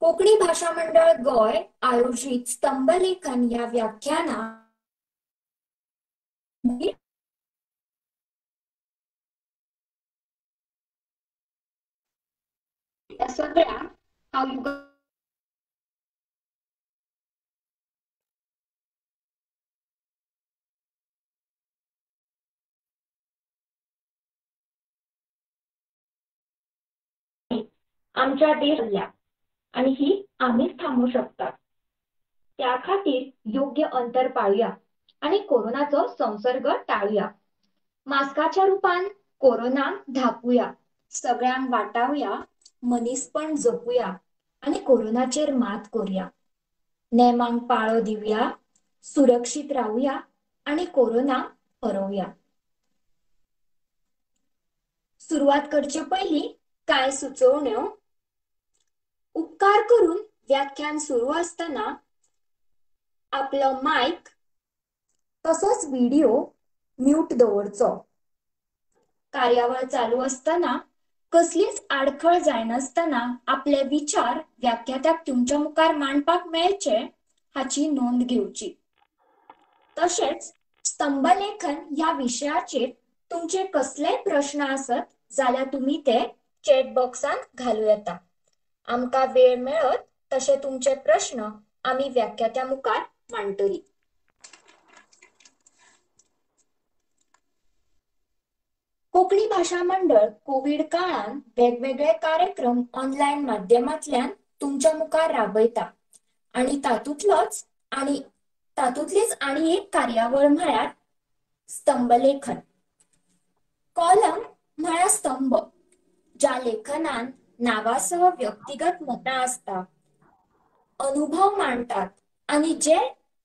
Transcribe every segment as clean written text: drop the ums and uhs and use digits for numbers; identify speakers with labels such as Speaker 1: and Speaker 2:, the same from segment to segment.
Speaker 1: कोंकणी भाशा मंडळ गोंय आयोजीत स्तंभलेखन ह्या व्याख्यानाक सगळ्यांक हांव आमच्या देशांतल्या आनी ही आमीच थांबोवंक शकतात. त्या खातीर योग्य अंतर पाळुया आनी कोरोनाचो संसर्ग टाळुया. मास्काच्या रुपान कोरोनाक धांपुया, सगळ्यांक वाटावया, मनीसपण जपुया आनी कोरोनाचेर मात करुया. नेमांक पाळो दिवया, सुरक्षीत रावुया आनी कोरोनाक हरोवया. सुरवात करचे पयलीं कांय सुचोवण्यो. उपकार करून व्याख्यान सुरू आसतना आपलो मायक तसोच व्हिडियो म्यूट दवरचो. कार्यावळ चालू आसतना कसलीच आडखळ जायनासतना आपले विचार व्याख्यात्याक तुमच्या मुखार मांडपाक मेळचे हाची नोंद घेवची. तशेंच स्तंभलेखन ह्या विशयाचेर तुमचे कसलेय प्रश्न आसत जाल्यार तुमी ते चॅट बॉक्सांत घालूं येता. आमकां वेळ मेळत तशे तुमचे प्रश्न आमी व्याख्यात्या मुखार मांडटली. कोंकणी भाशा मंडळ कोवीड काळान वेगवेगळे कार्यक्रम ऑनलायन माध्यमांतल्यान तुमच्या मुखार राबयता आनी तातूंतलीच आनी एक कार्यावळ म्हळ्यार स्तंभलेखन. कॉलम म्हळ्यार स्तंभ, ज्या लेखनान नावासह व्यक्तिगत मतां आसता, अनुभव मांडटात आनी जे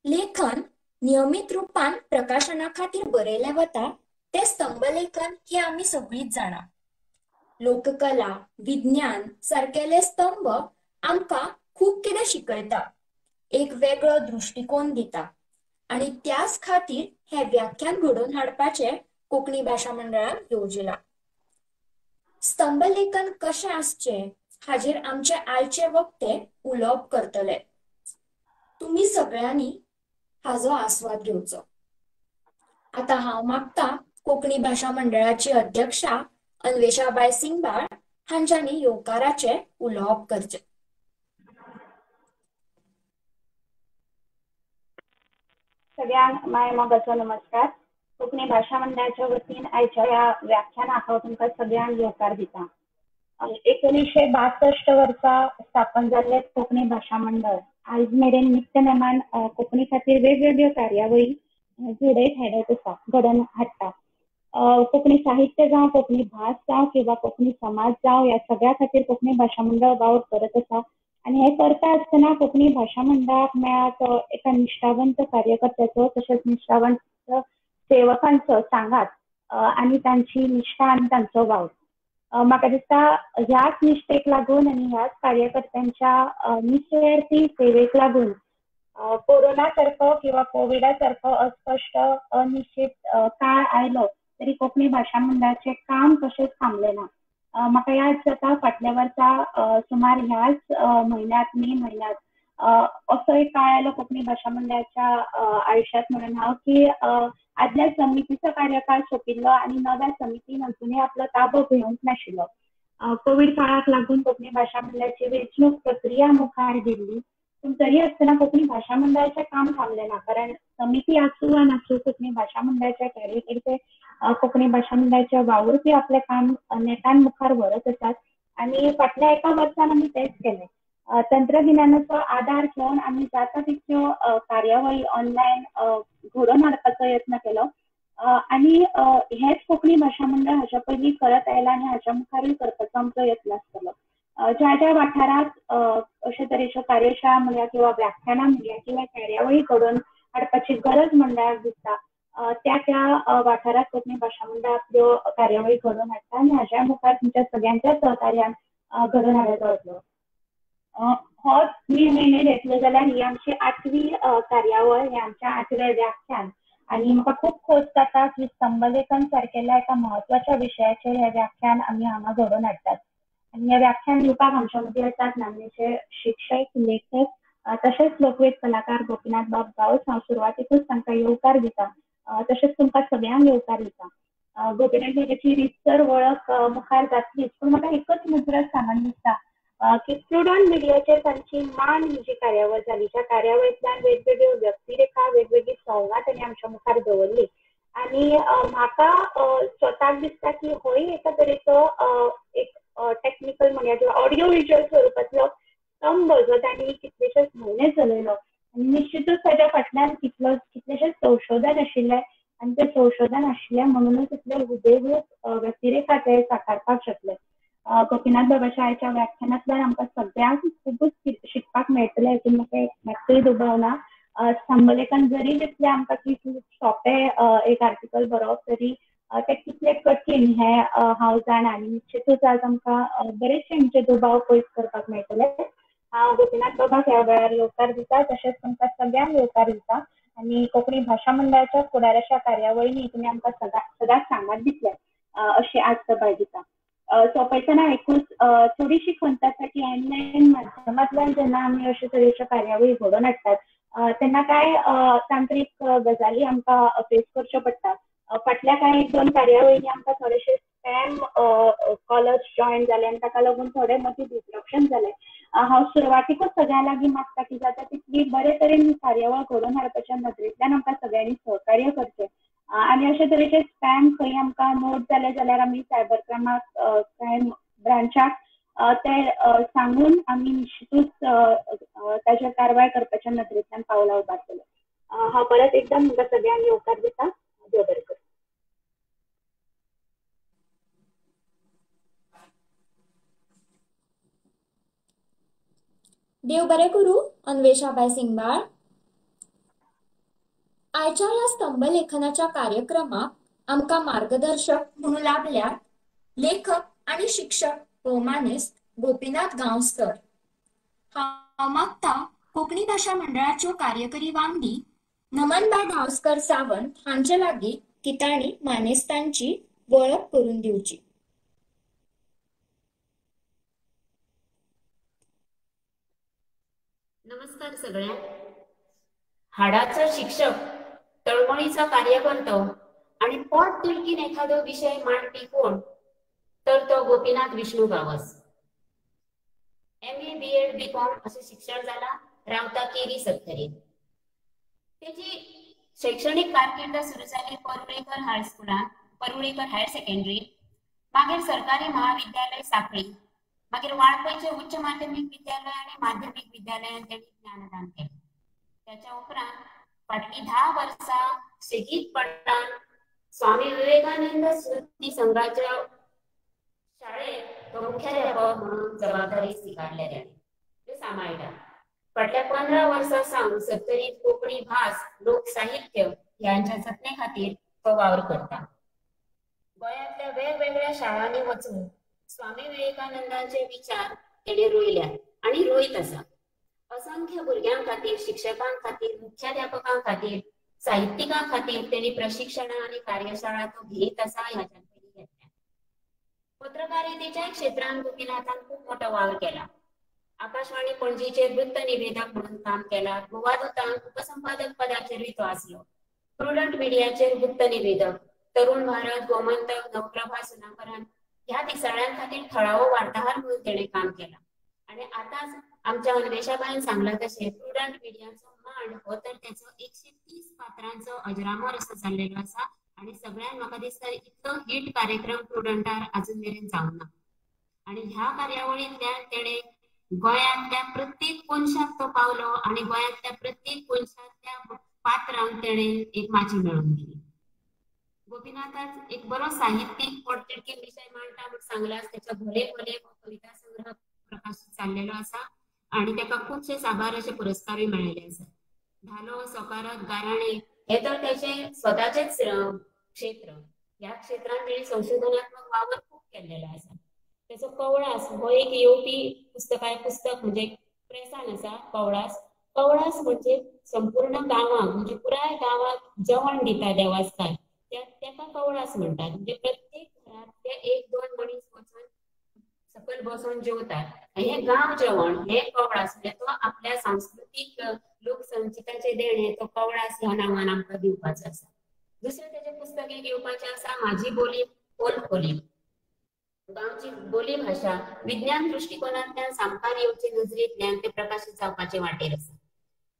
Speaker 1: लेखन नियमीत रुपान प्रकाशना खातीर बरयलें वता तें स्तंभलेखन हें आमी सगळींच जाणा. लोककला, विज्ञान सारकेले स्तंभ आमकां खूब कितें शिकयता, एक वेगळो दृश्टिकोन दिता आनी त्याच खातीर हें व्याख्यान घडोवन हाडपाचें कोंकणी भाशा मंडळान येवजिलां. स्तंभलेखन कशें आसचें हाजेर आमचे आयचे वक्ते उलोवप करतले. तुमी सगळ्यांनी हाजो आस्वाद घेवचो. आतां हांव मागता कोंकणी भाशा मंडळाची अध्यक्षा अन्वेषाबाय सिंगबाळ हांच्यांनी येवकाराचें उलोवप करचें.
Speaker 2: सगळ्यांक माय मोगाचो नमस्कार. कोंकणी भाशा मंडळाच्या वतीन आयच्या ह्या व्याख्यानाक हांव तुमकां सगळ्यांक येवकार दिता. 1962 वर्सा स्थापन जाल्लें कोंकणी भाशा मंडळ आयज मेरेन नित्य नेमान कोंकणी खातीर वेगवेगळ्यो कार्यावळी घडयत हाडत आसा, घडोवन हाडटा. कोंकणी साहित्य जावं, कोंकणी भास जावं किंवा कोंकणी समाज जावं, ह्या सगळ्या खातीर कोंकणी भाशा मंडळ वावर करत आसा. आनी हें करता आसतना कोंकणी भाशा मंडळाक मेळ्ळा तो एका निश्ठावंत कार्यकर्त्याचो तशेंच निश्ठावंत सेवकांचो सांगात आनी तांची निश्ठा आनी तांचो वावर. म्हाका दिसता ह्याच निश्ठेक लागून आनी ह्याच कार्यकर्त्यांच्या निस्वार्थी सेवेक लागून कोरोना सारको किंवा कोविडा सारको अस्पश्ट अनिश्चित काळ आयलो तरी कोंकणी भाशा मंडळाचें काम कशेंच थांबलें ना. म्हाका याद जाता फाटल्या वर्सा सुमार ह्याच म्हयन्यांत, मे म्हयन्यांत असो एक काळ आयलो कोंकणी भाशा मंडळाच्या आयुश्यांत म्हणून हांव की आदल्या समितीचो कार्यकाळ सोंपिल्लो आनी नव्या समितीन अजुनूय आपलो ताबो घेवंक नाशिल्लो. कोवीड काळाक लागून कोंकणी भाशा मंडळाची वेंचणूक प्रक्रिया मुखार गेल्ली, पूण तरी आसतना कोंकणी भाशा मंडळाचें काम थांबलें ना. कारण समिती आसूं वा नासूं कोंकणी भाशा मंडळाच्या कार्यकर्ते, कोंकणी भाशा मंडळाच्या वावुरपी आपलें काम नेटान मुखार व्हरत आसात आनी फाटल्या एका वर्सान आमी तेंच केलें. तंत्रगिन्यानाचो आदार घेवन आमी जाता तितक्यो कार्यावळी ऑनलायन घडोवन हाडपाचो यत्न केलो आनी हेंच कोंकणी भाशा मंडळ हाच्या पयलीं करत आयलां आनी हाच्या मुखारूय करपाचो आमचो यत्न आसतलो. ज्या ज्या वाठारांत अशे तरेच्यो कार्यशाळा म्हणया किंवा व्याख्यानां म्हणया किंवा कार्यावळी घडोवन हाडपाची गरज मंडळाक दिसता त्या त्या वाठारांत कोंकणी भाशा मंडळ आपल्यो कार्यावळी घडोवन हाडटा आनी हाच्या मुखार तुमच्या सगळ्यांच्या सहकार्यान घडोवन हाडत वतलो. हो मे म्हयने घेतलो जाल्यार ही आमची 8वी कार्यावळ, हें आमचें 8वें व्याख्यान आनी म्हाका खूब खोस जाता की स्तंभलेखन सारकेल्या एका म्हत्वाच्या विशयाचेर हें व्याख्यान आमी हांगा घडोवन हाडटात. आनी हें व्याख्यान दिवपाक आमच्या मदीं आसात नामनेचे शिक्षक, लेखक तशेंच लोकवेद कलाकार गोपीनाथ बाब गांवस. हांव सुरवातेकूच तांकां येवकार दिता, तशेंच तुमकां सगळ्यांक येवकार दिता. गोपीनाथ बाबाची रितसर वळख मुखार जातलीच, पूण म्हाका एकच मुद्रास सांगन दिसता की प्रुडंट मिडियाचेर तांची मान ही जी कार्यावळ जाली, ज्या कार्यावळींतल्यान वेगवेगळ्यो व्यक्तिरेखा, वेगवेगळी संवाद तांणी आमच्या मुखार दवरली. आनी म्हाका स्वताक दिसता की होय एका तरेचो एक टॅक्निकल म्हणया किंवा ऑडियो विज्युअल स्वरुपांतलो स्तंभ जो तांणी कितलेशेच म्हयने चलयलो आनी निश्चितूच ताच्या फाटल्यान कितलेशेच संशोधन आशिल्लें आनी तें संशोधन आशिल्लें म्हणूनच इतले हुबेहूब व्यक्तिरेखा ते साकारपाक शकले. गोपीनाथ बाबाच्या आयच्या व्याख्यानांतल्यान आमकां सगळ्यांक खुबूच शिकपाक मेळटलें हातूंत म्हाका मात्तूय दुबाव ना. स्तंभलेखन जरी दिसलें आमकां की खूब सोंपें एक आर्टिकल बरोवप, तरी तें कितलें कठीण हें हांव जाणा आनी निश्चितूच आज आमकां बरेचशे आमचे दुबाव पयस करपाक मेळटले. हांव गोपीनाथ बाबाक ह्या वेळार येवकार दिता, तशेंच तुमकां सगळ्यांक येवकार दिता आनी कोंकणी भाशा मंडळाच्या फुडाराच्या कार्यावळींनी तुमी आमकां सदांच सांगात दितले अशी आस्त बाळगिता. सोंपयतना एकूच थोडीशी खंत आसा की ऑनलायन माध्यमांतल्यान जेन्ना आमी अशे तरेच्यो कार्यावळी घडोवन हाडटात तेन्ना कांय तांत्रीक गजाली आमकां फेस करच्यो पडटा. फाटल्या कांय एक दोन कार्यावळींनी आमकां थोडेशे स्पॅम कॉलर्स जॉयन जाले आनी ताका लागून थोडे मदीं डिसरप्शन जालें. हांव सुरवातीकूच सगळ्यां लागीं मागता की जाता तितली बरे तरेन कार्यावळ घडोवन हाडपाच्या नदरेंतल्यान आमकां सगळ्यांनी सहकार्य करचें आनी अशे तरेचे स्पॅम खंय आमकां नोट जाले जाल्यार आमी सायबर क्रायमाक क्रायम ब्रांचाक ते सांगून आमी निश्चितूच ताचेर कारवाय करपाच्या नदरेंतल्यान पावलां उबारतले. हांव परत एकदां तुमकां सगळ्यांक येवकार दिता. देव बरें करूं.
Speaker 1: देव बरें करूं. अन्वेषाबाय सिंगबाळ. आयच्या ह्या स्तंभलेखनाच्या कार्यक्रमाक आमकां मार्गदर्शक म्हणून लाभल्यात लेखक आनी शिक्षक भोवमानेस्त गोपीनाथ गांवस सर. हांव मागता कोंकणी भाशा मंडळाच्यो कार्यकरी वांगडी नमनबाय गांवस्कर सावंत हांचे लागीं की तांणी मानेस्तांची वळख करून दिवची.
Speaker 3: नमस्कार सगळ्यांक. हाडाचो शिक्षक, तळमळीचो कार्यकर्तो आणि पोट तिडकीन एखादो विशय मांडपी कोण तर तो Gopinath Vishnu Gawas. MA BEd BCom अशें शिक्षण जाला, रावता केरी सत्तरी. तेजी शैक्षणिक कारकीर्द सुरू जाली परुळेकर हायस्कुलांत, परुळेकर हायर सेकंडरी, मागीर सरकारी महाविद्यालय साखळी, मागीर वाळपयचे उच्च माध्यमिक विद्यालय आनी माध्यमिक विद्यालयांत तेणी ज्ञानदान केलें. त्याच्या उपरांत फाटलीं 10 वर्सां सेगीतपणान स्वामी विवेकानंद स्मृती संघाच्या शाळेत तो मुख्याध्यापक म्हणून जबाबदारी स्विकारल्या ताणें, त्यो सांबाळटा. फाटल्या 15 वर्सां सावन सत्तरीत कोंकणी भास, लोक साहित्य ह्यांच्या जतने खातीर तो वावर करता. गोंयांतल्या वेगवेगळ्या शाळांनी वचून स्वामी विवेकानंदांचे विचार तेणे रोयल्यात आनी रोयत आसा. असंख्य भुरग्यां खातीर, शिक्षकां खातीर, मुख्याध्यापकां खातीर, साहित्यिकां खातीर तेणी प्रशिक्षणां आनी कार्यशाळा तो घेत आसा. ह्याच्यान पयलीं घेतल्या. पत्रकारितेच्या क्षेत्रांत गोपीनाथान खूब मोठो वावर केला. आकाशवाणी पणजीचेर वृत्त निवेदक म्हणून काम केला. गोवा दूतांत उपसंपादक पदाचेरूय तो आसलो. प्रुडंट मिडियाचेर वृत्त निवेदक, तरुण भारत, गोमंतक, नवप्रभा, सुनापरांत ह्या दिसाळ्यां खातीर थळावो वार्ताहर म्हणून तेणें काम केलां. आनी आतांच आमच्या अन्वेषाबायन सांगलां तशें प्रुडंट मिडियाचो मांड हो तर तेचो 130 पात्रांचो अजरामर असो जाल्लेलो आसा आनी सगळ्यांक म्हाका दिसता इतलो हिट कार्यक्रम प्रुडंटार अजून मेरेन जावंक ना. आनी ह्या कार्यावळींतल्यान तेणें गोंयांतल्या प्रत्येक कोनशाक तो पावलो आनी गोंयांतल्या प्रत्येक कोनशांतल्या पात्रांक तेणें एक माची मेळोवन दिली. गोपीनाथाक एक बरो साहित्यीक पोटतिडकीन विशय मांडटा म्हूण सांगलां. तेच्या भोले भोले हो कविता संग्रह प्रकाशीत जाल्लेलो आसा आनी ताका खुबशे साबार अशे पुरस्कारूय मेळिल्ले आसात. धालो, सोकारत, गाराणे हे तर तेचे स्वताचेच क्षेत्र. ह्या क्षेत्रांत तेणे संशोधनात्मक वावर खूब केल्लेलो आसा. तेचो कवळास हो एक येवपी पुस्तक म्हणजे प्रेसान आसा. कवळास कवळास म्हणजे संपूर्ण गांवाक म्हणजे पुराय गांवाक जेवण दिता देवास्कार, तेका कवळास म्हणटात. म्हणजे प्रत्येक घरांतले 1-2 मनीस वचून सकयल बसून जेवतात. हें गांव जेवण हे कवळास म्हणजे तो आपल्या सांस्कृतीक लोकसंचिताचे देणे तो कवळास ह्या नांवान आमकां दिवपाचो आसा. दुसरें तेजें पुस्तक एक येवपाचें आसा, माझी बोली पोलखोली. गांवची बोली भाशा विज्ञान दृश्टिकोनांतल्यान सामकार येवचे नजरेंतल्यान ते प्रकाशीत जावपाचे वाटेर आसा.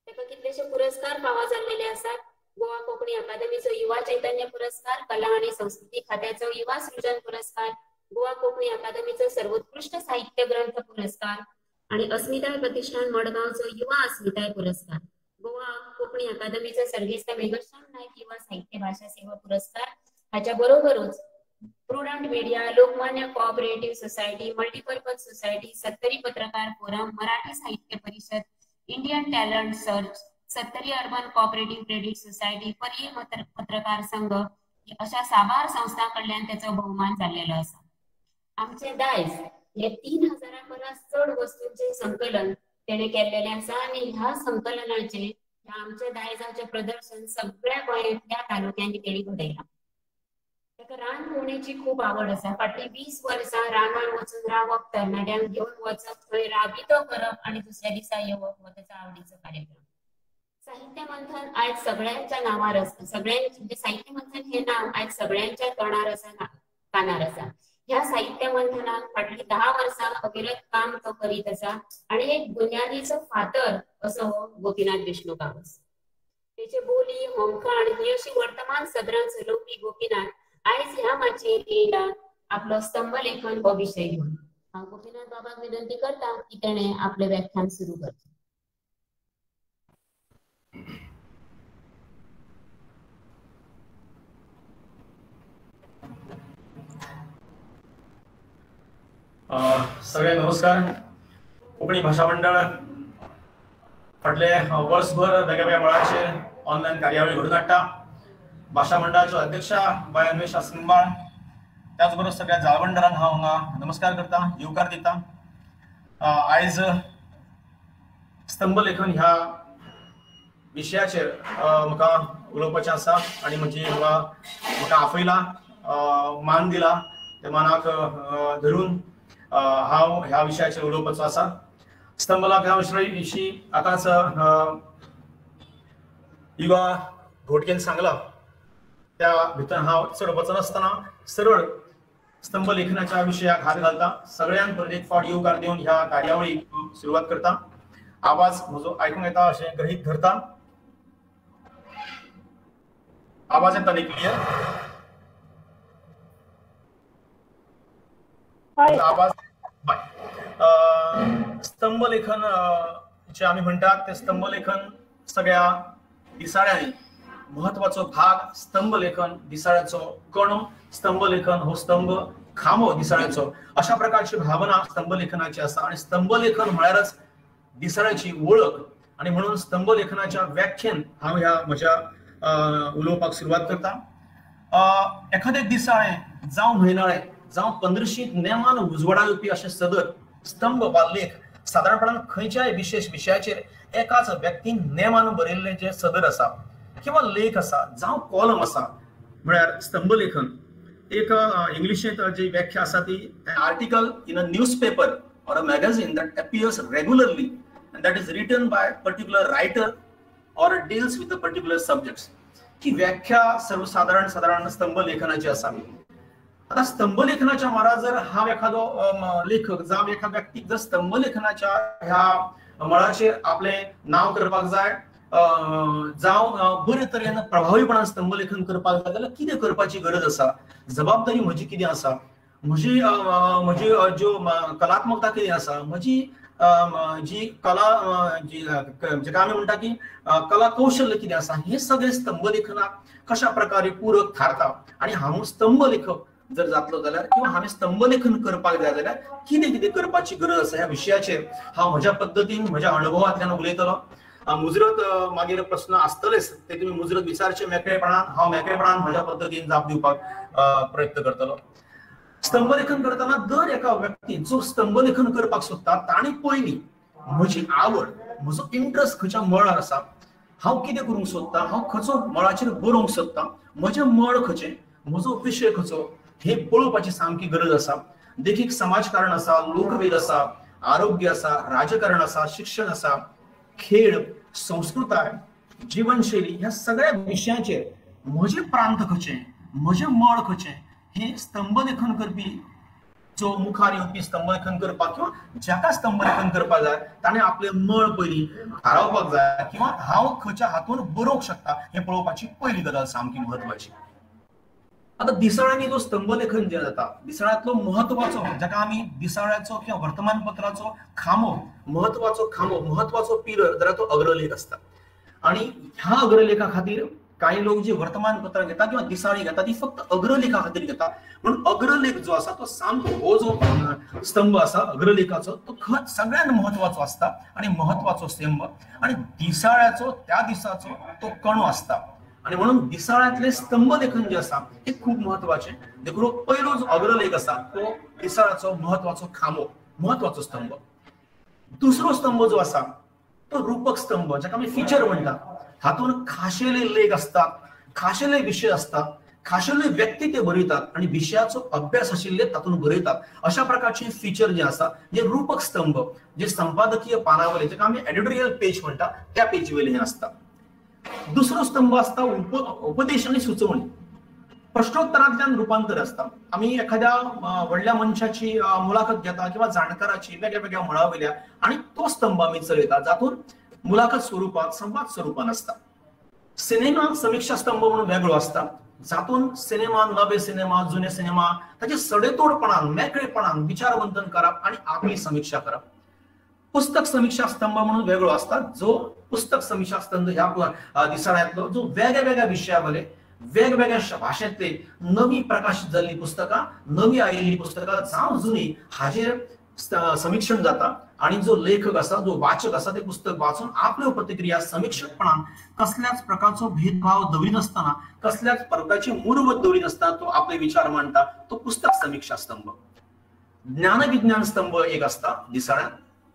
Speaker 3: ताका कितलेशे पुरस्कार फावो जाल्लेले आसात. गोवा कोंकणी अकादमीचो युवा चैतन्य पुरस्कार, कला आनी संस्कृती खात्याचो युवा सृजन पुरस्कार, गोवा कोंकणी अकादमीचो सर्वोत्कृष्ट साहित्य ग्रंथ पुरस्कार आणि अस्मिताय प्रतिष्ठान मडगांवचो युवा अस्मिताय पुरस्कार, गोवा कोंकणी अकादमीचो सर्गेस्त मेघश्याम नायक युवा साहित्य भाषा सेवा पुरस्कार. हाच्या बरोबरूच Prudent Media, Lokmanya Cooperative Society, Multipurpose Society, Sattari Patrakar Forum, Marathi Sahitya Parishad, Indian Talent Search, Sattari Urban Cooperative Credit Society, Parye Patrakar Sangh अशा साबार संस्थां कडल्यान त्याचो बहुमान जाल्लेलो आसा. आमचे दायज हे 3000 परस चड वस्तूंचे संकलन तेणे केल्लेले आसा आनी ह्या संकलनाचे ह्या आमच्या दायजाचे प्रदर्शन सगळ्या गोंयांतल्या तालुक्यांनी तेणी घडयलां. ताका रान भोंवणेची खूब आवड आसा. फाटलीं 20 वर्सां रानान वचून रावप, तरणाट्यांक घेवन वचप, थंय राबितो करप आनी दुसऱ्या दिसा येवप हो ताचो आवडीचो कार्यक्रम. साहित्य मंथन आयज सगळ्यांच्या नांवार आसा. सगळ्यांचे म्हणजे साहित्य मंथन हे नांव आयज सगळ्यांच्या तोंडार आसा, कानार आसा. ह्या साहित्य मंथनाक फाटलीं 10 वर्सां अविरत काम तो करीत आसा आनी एक बुन्यादीचो फातर असो हो गोपीनाथ विष्णू गांवस. तेचे बोली, होमखण ही अशी वर्तमान सदरां चलोवपी गोपीनाथ आयज ह्या माचयेर येयला आपलो स्तंभ लेखन हो विशय घेवन. हांव गोपीनाथ बाबाक विनंती करता की तेणें आपलें व्याख्यान सुरू करचें.
Speaker 4: सगळ्यांक नमस्कार. कोंकणी भाशा मंडळ फाटले वर्सभर वेगवेगळ्या मळाचेर ऑनलायन कार्यावळी घडोवन हाडटा. भाशा मंडळाच्यो अध्यक्षा बाय अन्वेषा सिंगबाळ, त्याच बरोबर सगळ्या जाळवणदारांक हांव हांगा नमस्कार करता, येवकार दिता. आयज स्तंभलेखन ह्या विशयाचेर म्हाका उलोवपाचें आसा आनी म्हजी हांगा म्हाका आफयला, मान दिला, त्या मानाक धरून हांव ह्या विशयाचेर उलोवपाचो आसा. स्तंभलेखना विशीं आतांच युवा घोटकेन सांगला, त्या भितर हांव चड वचनासतना सरळ स्तंभलेखनाच्या विशयाक हात घालता. सगळ्यांक परत एक फावट येवकार दिवन ह्या कार्यावळीक सुरवात करता. आवाज म्हजो आयकूंक येता अशें गृहीत धरता. आवाज येता न्ही क्लियर? आवाज बाय. स्तंभलेखन जे आमी म्हणटात ते स्तंभलेखन सगळ्या दिसाळ्यांनी महत्वाचो भाग. स्तंभलेखन दिसाळ्याचो कणो, स्तंभलेखन हो स्तंभ खांबो दिसाळ्याचो, अशा प्रकारची भावना स्तंभलेखनाची आसा. आणि स्तंभलेखन म्हळ्यारच दिसाळ्याची वळख आणि म्हणून स्तंभलेखनाच्या व्याख्येन हांव ह्या म्हज्या उलोवपाक सुरवात करता. एखादें दिसाळें जावं म्हयनाळें जावं पंद्रशींत नेमान उजवाडा येवपी अशें सदर स्तंभ वा लेख सादारणपणान खंयच्याय विशेष विशयाचेर एकाच व्यक्तीन नेमान बरयल्लें जें सदर आसा किंवा लेख आसा जावं कॉलम आसा म्हळ्यार स्तंभलेखन. एक इंग्लिशेंत जी व्याख्या आसा ती article in a newspaper or a magazine that appears regularly and that is written by particular writer or deals with a particular subjects. ही व्याख्या सर्वसाधारण साधारण स्तंभलेखनाची आसा. आता स्तंभलेखनाच्या मळार जर हांव एखादो लेखक जावं एखाद्या व्यक्तीक जर स्तंभलेखनाच्या ह्या मळाचेर आपलें नांव करपाक जाय जावं बरे तरेन प्रभावीपणान स्तंभलेखन करपाक जाय जाल्यार कितें करपाची गरज आसा, जबाबदारी म्हजी कितें आसा, म्हजी म्हजी ज्यो कलात्मकता कितें आसा, म्हजी जी कला जी जेका आमी म्हणटा की कला कौशल्य कितें आसा, हें सगळें स्तंभलेखनाक कशा प्रकारे पूरक थारता आनी हांव स्तंभलेखक जर जातलो जाल्यार किंवा हांवें स्तंभलेखन करपाक जाय जाल्यार कितें कितें करपाची गरज आसा ह्या विशयाचेर हांव म्हज्या पद्दतीन म्हज्या अणभवांतल्यान उलयतलो. मुजरत मागीर प्रस्न आसतलेच ते तुमी मुजरत विचारचे मेकळेपणान, हांव मेकळेपणान म्हज्या पद्दतीन जाप दिवपाक प्रयत्न करतलो. स्तंभलेखन करतना दर एका व्यक्ती जो स्तंभलेखन करपाक सोदता ताणी पयलीं म्हजी आवड, म्हजो इंट्रस्ट खंयच्या मळार आसा, हांव कितें करूंक सोदता, हांव खंयचो मळाचेर बरोवंक सोदता, म्हजें मळ खंयचें, म्हजो विशय खंयचो, हे पळोवपाची सामकी गरज आसा. देखीक समाजकारण आसा, लोकवेद आसा, आरोग्य आसा, राजकारण आसा, शिक्षण आसा, खेळ, संस्कृताय, जीवनशैली ह्या सगळ्या विशयांचेर म्हजें प्रांत खंयचें, म्हजें मळ खंयचें हें स्तंभलेखन करपी जो मुखार येवपी स्तंभलेखन करपाक किंवा जाका स्तंभलेखन करपाक जाय ताणें आपलें मळ पयलीं थारावपाक जाय किंवा हांव खंयच्या हातून बरोवंक शकता हें पळोवपाची पयली गजाल सामकी म्हत्वाची. आतां दिसाळ्यांनी जो स्तंभलेखन जें जाता, दिसाळ्यांतलो म्हत्वाचो जाका आमी दिसाळ्याचो किंवा वर्तमानपत्राचो खांबो, म्हत्वाचो खांबो, म्हत्वाचो पिलर जाल्यार तो अग्रलेख आसता. आनी ह्या अग्रलेखा खातीर कांय लोक जी वर्तमानपत्रां घेता किंवा दिसाळीं घेता ती फक्त अग्रलेखा खातीर घेता. म्हणून अग्रलेख जो आसा तो सामको हो जो स्तंभ आसा अग्रलेखाचो तो सगळ्यांत म्हत्वाचो आसता आनी म्हत्वाचो स्तंभ आनी दिसाळ्याचो त्या दिसाचो तो कणो आसता. आनी म्हणून दिसाळ्यांतलें स्तंभलेखन जें आसा हें खूब म्हत्वाचें. देखून पयलो जो अग्रलेख आसा तो दिसाळ्याचो म्हत्वाचो खांबो, म्हत्वाचो स्तंभ. दुसरो स्तंभ जो आसा तो रूपक स्तंभ, जाका आमी फिचर म्हणटा. हातून खाशेले लेख असतात, खाशेले विशय असतात, खाशेले व्यक्ती ते बरयतात आनी विशयाचो अभ्यास आशिल्ले तातूंत बरयतात. अशा प्रकारचे फिचर जे आसा जे रूपक स्तंभ जे संपादकीय पानावयले जाका आमी एडिटोरियल पेज म्हणटा त्या पेजीवयले हें आसता. दुसरो स्तंभ आसता उपदेश आनी सुचोवणी. प्रश्नोत्तरांतल्यान रुपांतर आसता. आमी एखाद्या व्हडल्या मनशाची मुलाखत घेता किंवा जाणकाराची वेगळ्या वेगळ्या मळा वयल्या आनी तो स्तंभ आमी चलयता जातून मुलाखत स्वरूपात, संवाद स्वरूपान आसता. सिनेमा समिक्षा स्तंभ म्हणून वेगळो आसता जातून सिनेमा, नवे सिनेमा, जुने सिनेमा ताचे सडेतोडपणान, मेकळेपणान विचारवंतन करप आनी आपली समिक्षा करप. पुस्तक समिक्षा स्तंभ म्हणून वेगळो आसता जो पुस्तक समिक्षा स्तंभ ह्या दिसाळ्यांतलो जो वेगळ्या वेगळ्या विशयावयले वेगवेगळ्या भाशेंतले नवी प्रकाशित जाल्लीं पुस्तकां, नवी आयिल्लीं पुस्तकां जावं जुनी हाजेर समिक्षण जाता आनी जो लेखक आसा, जो वाचक आसा ते पुस्तक वाचून आपल्यो प्रतिक्रिया समिक्षकपणान कसल्याच प्रकारचो भेदभाव दवरिनासतना, कसल्याच प्रकारची मुरवत दवरिनासतना तो आपले विचार मांडटा, तो पुस्तक समिक्षा स्तंभ. ज्ञानविज्ञान स्तंभ एक आसता दिसाळ्यांत.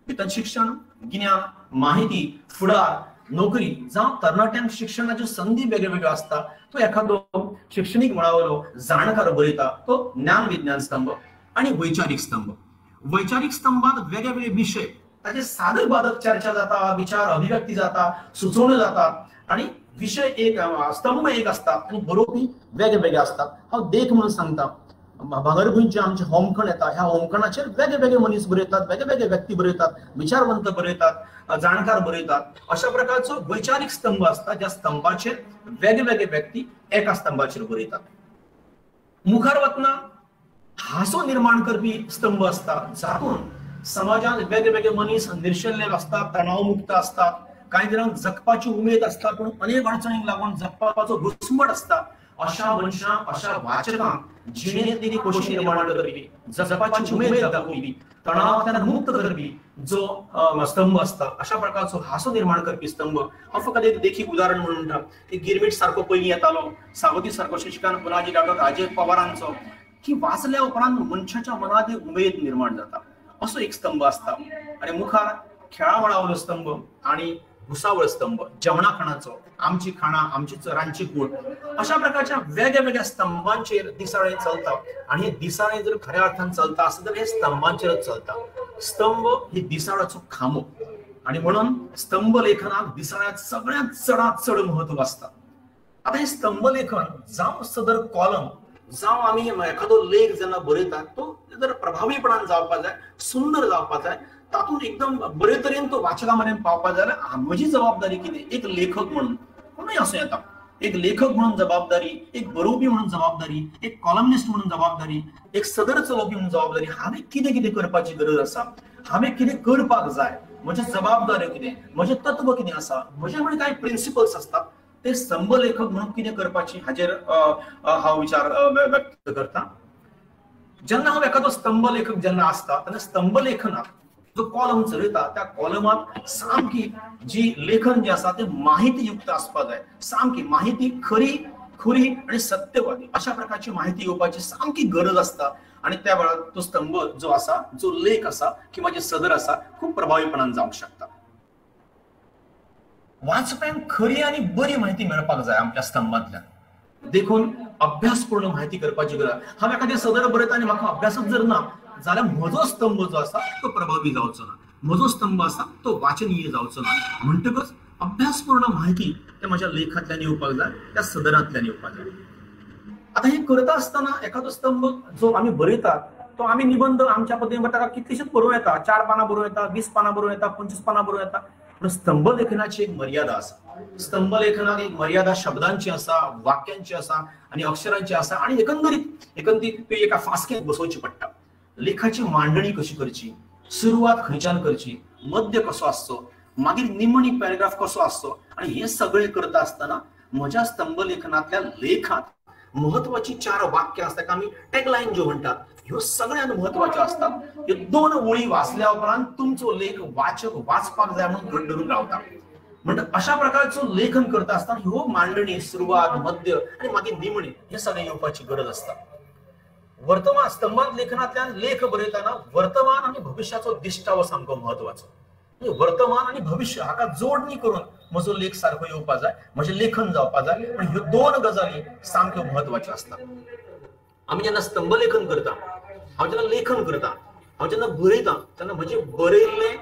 Speaker 4: भितर शिक्षण, गिन्यान, माहिती, फुडार, नोकरी जावं तरणाट्यांक शिक्षणाच्यो संदी वेगळ्यो वेगळ्यो आसता तो एखादो शिक्षणीक मळावयलो जाणकार बरयता तो ज्ञान विज्ञान स्तंभ. आनी वैचारीक स्तंभ. वैचारीक स्तंभात वेगळे वेगळे विशय ताचे साधक बाधक चर्चा जाता, विचार अभिव्यक्ती जाता, सुचोवण्यो जातात आनी विशय एक, स्तंभ एक आसता आनी बरोवपी वेगळे वेगळे आसतात. हांव देख म्हणून सांगता, भांगरभूंयचें आमचें होमखण येता, ह्या होमखणाचेर वेगळे वेगळे मनीस बरयतात, वेगळे वेगळे व्यक्ती बरयतात, विचारवंत बरयतात, जाणकार बरयतात. अशा प्रकारचो वैचारीक स्तंभ आसता ज्या स्तंभाचेर वेगळे वेगळे व्यक्ती एका स्तंभाचेर बरयतात. मुखार वतना हासो निर्माण करपी स्तंभ आसता जातून समाजांत वेगळे वेगळे मनीस निर्शेल्ले आसतात, तणावमुक्त आसतात, कांय जाणांक जगपाची उमेद आसता पूण अनेक अडचणींक लागून जगपाचो घुस्मट आसता. अशा मनशांक, अशा वाचकांक जिणेंतली खोशी निर्माण करपी, जगपाची उमेद दाखोवपी, तणावांतल्यान मुक्त करपी जो स्तंभ आसता अशा प्रकारचो हासो निर्माण करपी स्तंभ. हांव फकत एक देखीक उदाहरण म्हणून म्हणटा की गिरमीट सारको पयलीं येतालो, सावती सारको शशिकांत पुनाजी, डॉक्टर राजेश पवारांचो, की वाचल्या उपरांत मनशाच्या मनात एक उमेद निर्माण जाता, असो एक स्तंभ आसता. आनी मुखार खेळामळावयलो स्तंभ आनी भुसावळ स्तंभ, जेवणा खाणाचो, आमची खाणां, आमची रांदची कूड, अशा प्रकारच्या वेगळ्या वेगळ्या स्तंभांचेर दिसाळें चलता. आनी हे दिसाळें जर खऱ्या अर्थान चलता आसत जाल्यार हे स्तंभांचेरच चलता. स्तंभ ही दिसाळ्याचो खांबो आनी म्हणून स्तंभ लेखनाक दिसाळ्यांत सगळ्यांत चडांत चड म्हत्व आसता. आतां हें स्तंभलेखन जावं सदर कॉलम जावं आमी एखादो लेख जेन्ना बरयतात तो जर प्रभावीपणान जावपाक जाय, सुंदर जावपाक जाय, तातूंत एकदम बरे तरेन तो वाचका मेरेन पावपाक जाय जाल्यार म्हजी जबाबदारी कितें एक लेखक म्हणून, कोणूय आसूं येता, एक लेखक म्हणून जबाबदारी, एक बरोवपी म्हणून जबाबदारी, एक कॉलमनिस्ट म्हणून जबाबदारी, एक सदर चलोवपी म्हणून जबाबदारी, हांवें कितें कितें करपाची गरज आसा, हांवें कितें करपाक जाय, म्हज्यो जबाबदाऱ्यो कितें, म्हजें तत्व कितें आसा, म्हजे म्हणून कांय प्रिंसिपल्स आसतात, ते स्तंभ लेखक म्हणून कितें करपाची हाजेर हांव विचार व्यक्त करता. जेन्ना हांव एखादो स्तंभ लेखक जेन्ना आसता तेन्ना स्तंभ लेखनाक जो कॉलम चलयता त्या कॉलमांत सामकी जी लेखन जें आसा तें माहितीयुक्त आसपाक जाय, सामकी माहिती खरी खुरी आनी सत्यवादी अशा प्रकारची माहिती येवपाची सामकी गरज आसता. आनी त्या वेळार तो स्तंभ जो आसा, जो लेख आसा किंवा जे सदर आसा खूब प्रभावीपणान जावंक शकता. वाचप्यांक खरी आनी बरी माहिती मेळपाक जाय आमच्या स्तंभांतल्यान, देखून अभ्यासपूर्ण माहिती करपाची गरज. हांव एखादें सदर बरयता आनी म्हाका अभ्यासच जर ना जाल्यार म्हजो स्तंभ जो आसा तो प्रभावी जावचो ना, म्हजो स्तंभ आसा तो वाचनीय जावचो ना. म्हणटकच अभ्यासपूर्ण म्हायती ते म्हज्या लेखांतल्यान येवपाक जाय, त्या सदरांतल्यान येवपाक जाय. आतां हें करता आसतना एखादो स्तंभ जो आमी बरयतात तो आमी निबंद आमच्या पद्दतीन ताका कितलीशीच बरोवं येता, 4 पानां बरोवं येता, 20 पानां बरोवं येता, 25 पानां बरोवं येता. पूण स्तंभलेखनाची एक मर्यादा आसा. स्तंभलेखनाक एक मर्यादा शब्दांची आसा, वाक्यांची आसा आनी अक्षरांची आसा आनी एकंदरीत ती एका फास्केंत बसोवची पडटा. लेखाची मांडणी कशी करची, सुरवात खंयच्यान करची, मध्य कसो आसचो, मागीर निमणी पॅराग्राफ कसो आसचो, आनी हें सगळें करता आसतना म्हज्या स्तंभलेखनांतल्या लेखांत महत्वाची 4 वाक्यां आसता, ताका आमी टॅगलायन ज्यो म्हणटात, ह्यो सगळ्यांत म्हत्वाच्यो आसतात. ह्यो 2 ओळी वाचल्या उपरांत तुमचो लेख वाचक वाचपाक जाय म्हणून घट धरून रावता. म्हणटा अशा प्रकारचो लेखन करता आसतना ह्यो मांडणी, सुरवात, मध्य आनी मागीर निमणी हे सगळें येवपाची गरज आसता. वर्तमान स्तंभांत लेखनांतल्यान लेख बरयतना वर्तमान आनी भविश्याचो दिश्टावो सामको म्हत्वाचो. वर्तमान आनी भविश्य हाका जोडणी करून म्हजो लेख सारको येवपा जाय, म्हजें लेखन जावपा जाय. पण ह्यो 2 गजाली सामक्यो म्हत्वाच्यो आसतात. आमी जेन्ना स्तंभलेखन करता, हांव जेन्ना लेखन करता, हांव जेन्ना बरयता तेन्ना म्हजें बरयल्लें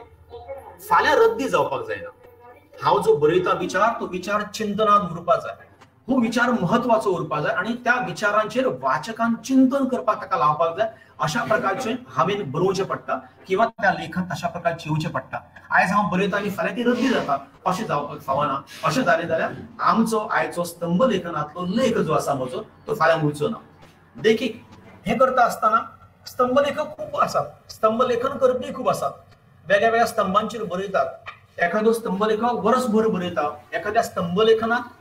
Speaker 4: फाल्यां रद्दी जावपाक जायना. हांव जो बरयता विचार तो विचार चिंतनान उरपा जाय, हो विचार म्हत्वाचो उरपा जाय आनी त्या विचारांचेर वाचकान चिंतन करपाक ताका लावपाक जाय. अशा प्रकारचें हांवें बरोवचें पडटा किंवा त्या लेखांत अशा प्रकारचें येवचें पडटा. आयज हांव बरयता आनी फाल्यां ती रद्दी जाता अशें जावपाक फावना. अशें जालें जाल्यार आमचो आयचो स्तंभलेखनांतलो लेख जो आसा म्हजो तो फाल्यां उरचो ना. देखीक हें करता आसतना स्तंभलेखक खूब आसात, स्तंभलेखन करपी खूब आसात, वेगळ्या वेगळ्या स्तंभांचेर बरयतात. एखादो स्तंभलेखक वर्सभर बरयता, एखाद्या स्तंभलेखनात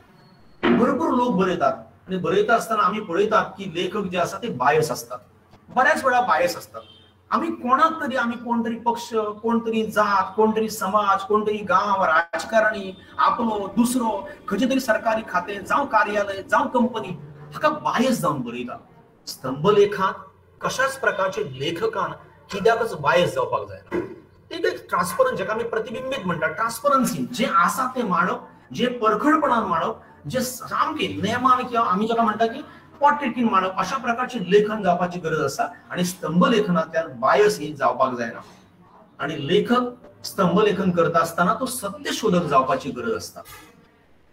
Speaker 4: भरपूर लोक बरयतात आनी बरयता आसतना आमी पळयतात की लेखक जे आसा ते बायस आसतात, बऱ्याच वेळा बायस आसतात. आमी कोणाक तरी, आमी कोण तरी पक्ष, कोण तरी जात, कोण तरी समाज, कोण तरी गांव, राजकारणी, आपलो दुसरो, खंयचे तरी सरकारी खातें जावं कार्यालय जावं कंपनी हाका बायस जावन बरयता. स्तंभलेखांत कशाच प्रकारचे लेखकान कित्याकच बायस जावपाक जायना. एक ट्रान्सपरन्सी, जाका आमी प्रतिबिंबीत म्हणटा, ट्रान्सपरन्सी जें आसा तें मांडप, जें परखडपणान मांडप, जे सामकें नेमान किंवा आमी जाका म्हणटा की पोटतिडकीन मांडप, अशा प्रकारचें लेखन जावपाची गरज आसा. आनी स्तंभलेखनांतल्यान बायस ही जावपाक जायना. आनी लेखक स्तंभलेखन करता आसतना तो सत्यशोधक जावपाची गरज आसता.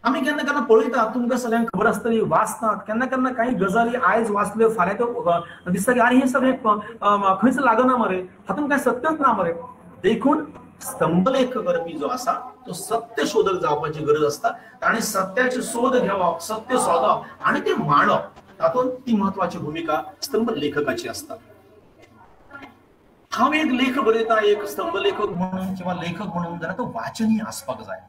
Speaker 4: आमी केन्ना केन्ना पळयता, तुमकां सगळ्यांक खबर आसतली, वाचतात केन्ना केन्ना कांय गजाली आयज वाचल्यो फाल्यां त्यो दिसता की आरे हें सगळें खंयच लागना मरे, हातूंत कांय सत्यच ना मरे. देखून स्तंभलेख करपी जो आसा तो सत्यशोधक जावपाची गरज आसता. ताणें सत्याचे सोद घेवप, सत्य सोदप आनी तें मांडप, तातूंत ती म्हत्वाची भुमिका स्तंभ लेखकाची आसता. हांव एक लेख बरयता एक स्तंभलेखक म्हणून किंवा लेखक म्हणून जाल्यार तो वाचनीय आसपाक जाय,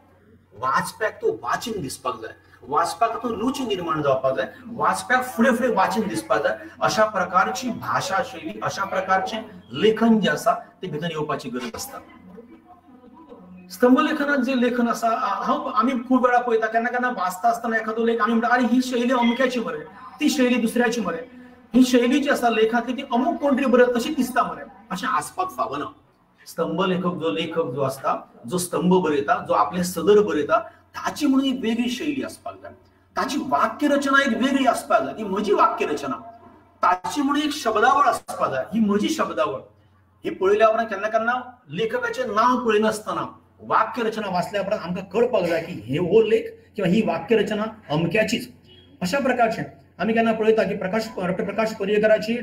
Speaker 4: वाचप्याक तो वाचन दिसपाक जाय, वाचप्याक तो रुची निर्माण जावपाक जाय, वाचप्याक फुडें फुडें वाचन दिसपाक जाय. अशा प्रकारची भाशा शैली, अशा प्रकारचें लेखन जें आसा तें भितर येवपाची गरज आसता. स्तंभलेखनात जे लेखन आसा, हांव आमी खूब वेळा पळयता, केन्ना केन्ना वाचता आसतना एखादो लेख आमी म्हणटा आरे ही शैली अमक्याची मरे, ती शैली दुसऱ्याची मरे, ही शैली जी आसा लेखांतली ती अमूक कोण तरी बरयता तशी दिसता मरे, अशें आसपाक फावना. स्तंभलेखक जो लेखक जो आसता, जो स्तंभ बरयता, जो आपले सदर बरयता, ताची म्हणून एक वेगळी शैली आसपाक जाय, ताची वाक्यरचना एक वेगळी आसपाक जाय, ती म्हजी वाक्यरचना, ताची म्हणून एक शब्दावळ आसपाक जाय, ही म्हजी शब्दावळ. ही पळयल्या उपरांत केन्ना केन्ना लेखकाचें नांव पळयनासतना वाक्यरचना वाचल्या उपरांत आमकां कळपाक जाय की हे हो लेख किंवा ही वाक्यरचना अमक्याचीच. अशा प्रकारचें आमी केन्ना पळयता की प्रकाश डॉक्टर प्रकाश पर्येकराची,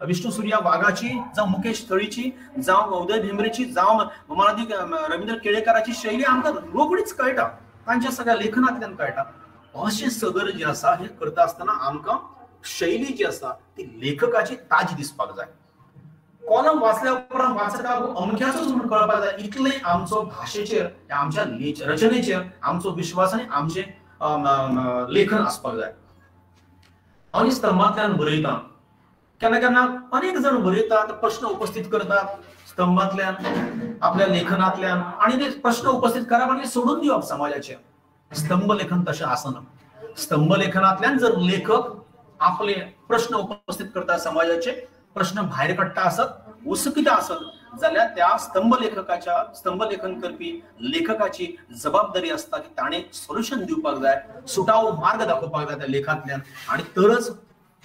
Speaker 4: विष्णू सुर्या वाघाची, जावं मुकेश थळीची, जावं उदय भेंब्रेची, जावं मनादीक रवींद्र केळेकाराची शैली आमकां रोखडीच कळटा, तांच्या सगळ्या लेखनांतल्यान कळटा. अशें सदर जें आसा हें करता आसतना आमकां शैली जी आसा ती लेखकाची ताजी दिसपाक जाय. कॉलम वाचल्या उपरांत वाचकाक अमक्याचोच म्हूण कळपाक जाय. इतलें आमचो भाशेचेर, आमच्या रचनेचेर आमचो विश्वास आनी आमचें लेखन आसपाक जाय. हांव स्तंभांतल्यान बरयता, केन्ना केन्ना अनेक जाण बरयतात, प्रश्न उपस्थित करतात स्तंभांतल्यान, आपल्या लेखनांतल्यान, आनी ते प्रश्न उपस्थित करप आनी सोडून दिवप समाजाचेर. स्तंभ लेखन तशें आसना. स्तंभ लेखनांतल्यान जर लेखक आपले प्रश्न उपस्थित करता, समाजाचे प्रश्न भायर काडटा आसत, उसकिता आसत, जाल्यार त्या स्तंभलेखकाच्या, स्तंभलेखन करपी लेखकाची जबाबदारी आसता की ताणें सोल्युशन दिवपाक जाय, सुटावो मार्ग दाखोवपाक जाय त्या लेखांतल्यान, आनी तरच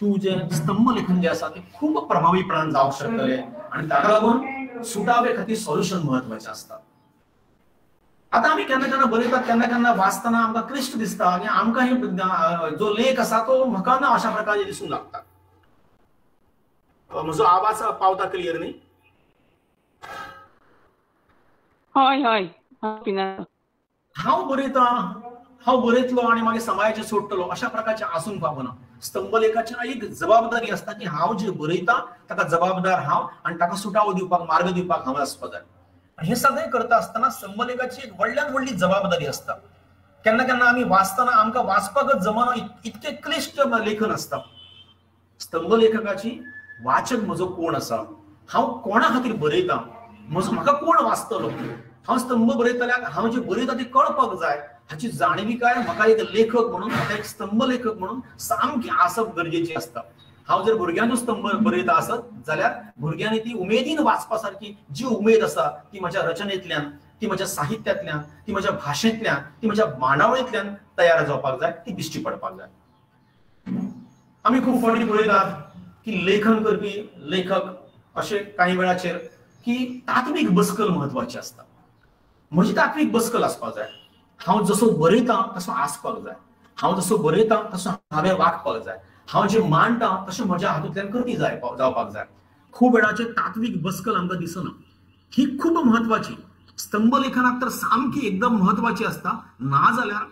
Speaker 4: तुजें स्तंभलेखन जें आसा तें खूब प्रभावीपणान जावंक शकतलें आनी ताका लागून सुटावे खातीर सोल्युशन म्हत्वाचें आसता. आतां आमी केन्ना केन्ना बरयतात, केन्ना केन्ना वाचतना आमकां क्लिश्ट दिसता आनी आमकां हे जो लेख आसा तो म्हाका ना अशा प्रकारे दिसूंक लागता. म्हजो आवाज पावता क्लियर न्ही?
Speaker 5: हय हय.
Speaker 4: हांव बरयतां, हांव बरयतलो आनी मागीर समाजाचेर सोडटलो अशा प्रकारचें आसूंक फावना. स्तंभलेखाची एक जबाबदारी आसता की हांव जें बरयतां ताका जबाबदार हांव आनी ताका सुटावो दिवपाक, मार्ग दिवपाक हांव आसपाक जाय. हे सगळें करता आसतना स्तंभलेखाची एक व्हडल्यान व्हडली जबाबदारी आसता. केन्ना केन्ना आमी वाचतना आमकां वाचपाकच जमना, इतकें क्लिश्ट लेखन आसता. स्तंभलेखकाची वाचक म्हजो कोण आसा, हांव कोणा खातीर बरयतां, म्हजो म्हाका कोण वाचतलो, हांव स्तंभ बरयतल्याक हांव जें बरयता तें कळपाक जाय, हाची जाणविकाय म्हाका एक लेखक म्हणून, म्हाका एक स्तंभ लेखक म्हणून सामकी आसप गरजेची आसता. हांव जर भुरग्यांचो स्तंभ बरयता आसत जाल्यार भुरग्यांनी ती उमेदीन वाचपा सारकी जी उमेद आसा ती म्हज्या रचनेंतल्यान, ती म्हज्या साहित्यांतल्यान, ती म्हज्या भाशेंतल्यान, ती म्हज्या मांडावळींतल्यान तयार जावपाक जाय, ती दिश्टी पडपाक जाय. आमी खूब फावटी पळयतात की लेखन करपी लेखक अशे कांय वेळाचेर की तात्वीक बसकल म्हत्वाची आसता. म्हजी तात्वीक बसकल आसपाक जाय. हांव जसो बरयतां तसो आसपाक जाय, हांव जसो बरयतां तसो हांवें वागपाक जाय, हांव जें मांडटा तशें म्हज्या हातूंतल्यान कृती जावपाक जाय. खूब वेळाचेर तात्वीक बसकल आमकां दिसना, ही खूब म्हत्वाची. स्तंभलेखनाक तर सामकी एकदम म्हत्वाची आसता. नाजाल्यार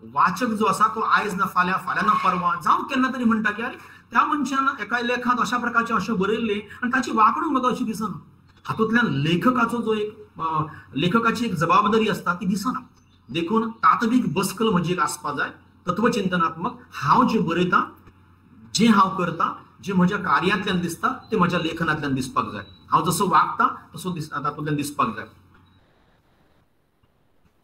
Speaker 4: वाचक जो आसा तो आयज ना फाल्यां, फाल्यां ना परवां, जावं केन्ना तरी म्हणटा की अरे त्या मनशान एका लेखांत अशा प्रकारचें अशें बरयल्लें आनी ताची वागणूक म्हाका अशी दिसना. हातूंतल्यान लेखकाचो जो एक लेखकाची एक जबाबदारी आसता ती दिसना. देखून तात्वीक बसकल म्हजी एक आसपाक जाय, तत्वचिंतनात्मक. हांव जें बरयतां, जें हांव करतां, जें म्हज्या कार्यांतल्यान दिसता तें म्हज्या लेखनांतल्यान दिसपाक जाय. हांव जसो वागता तसो तातूंतल्यान दिसपाक जाय.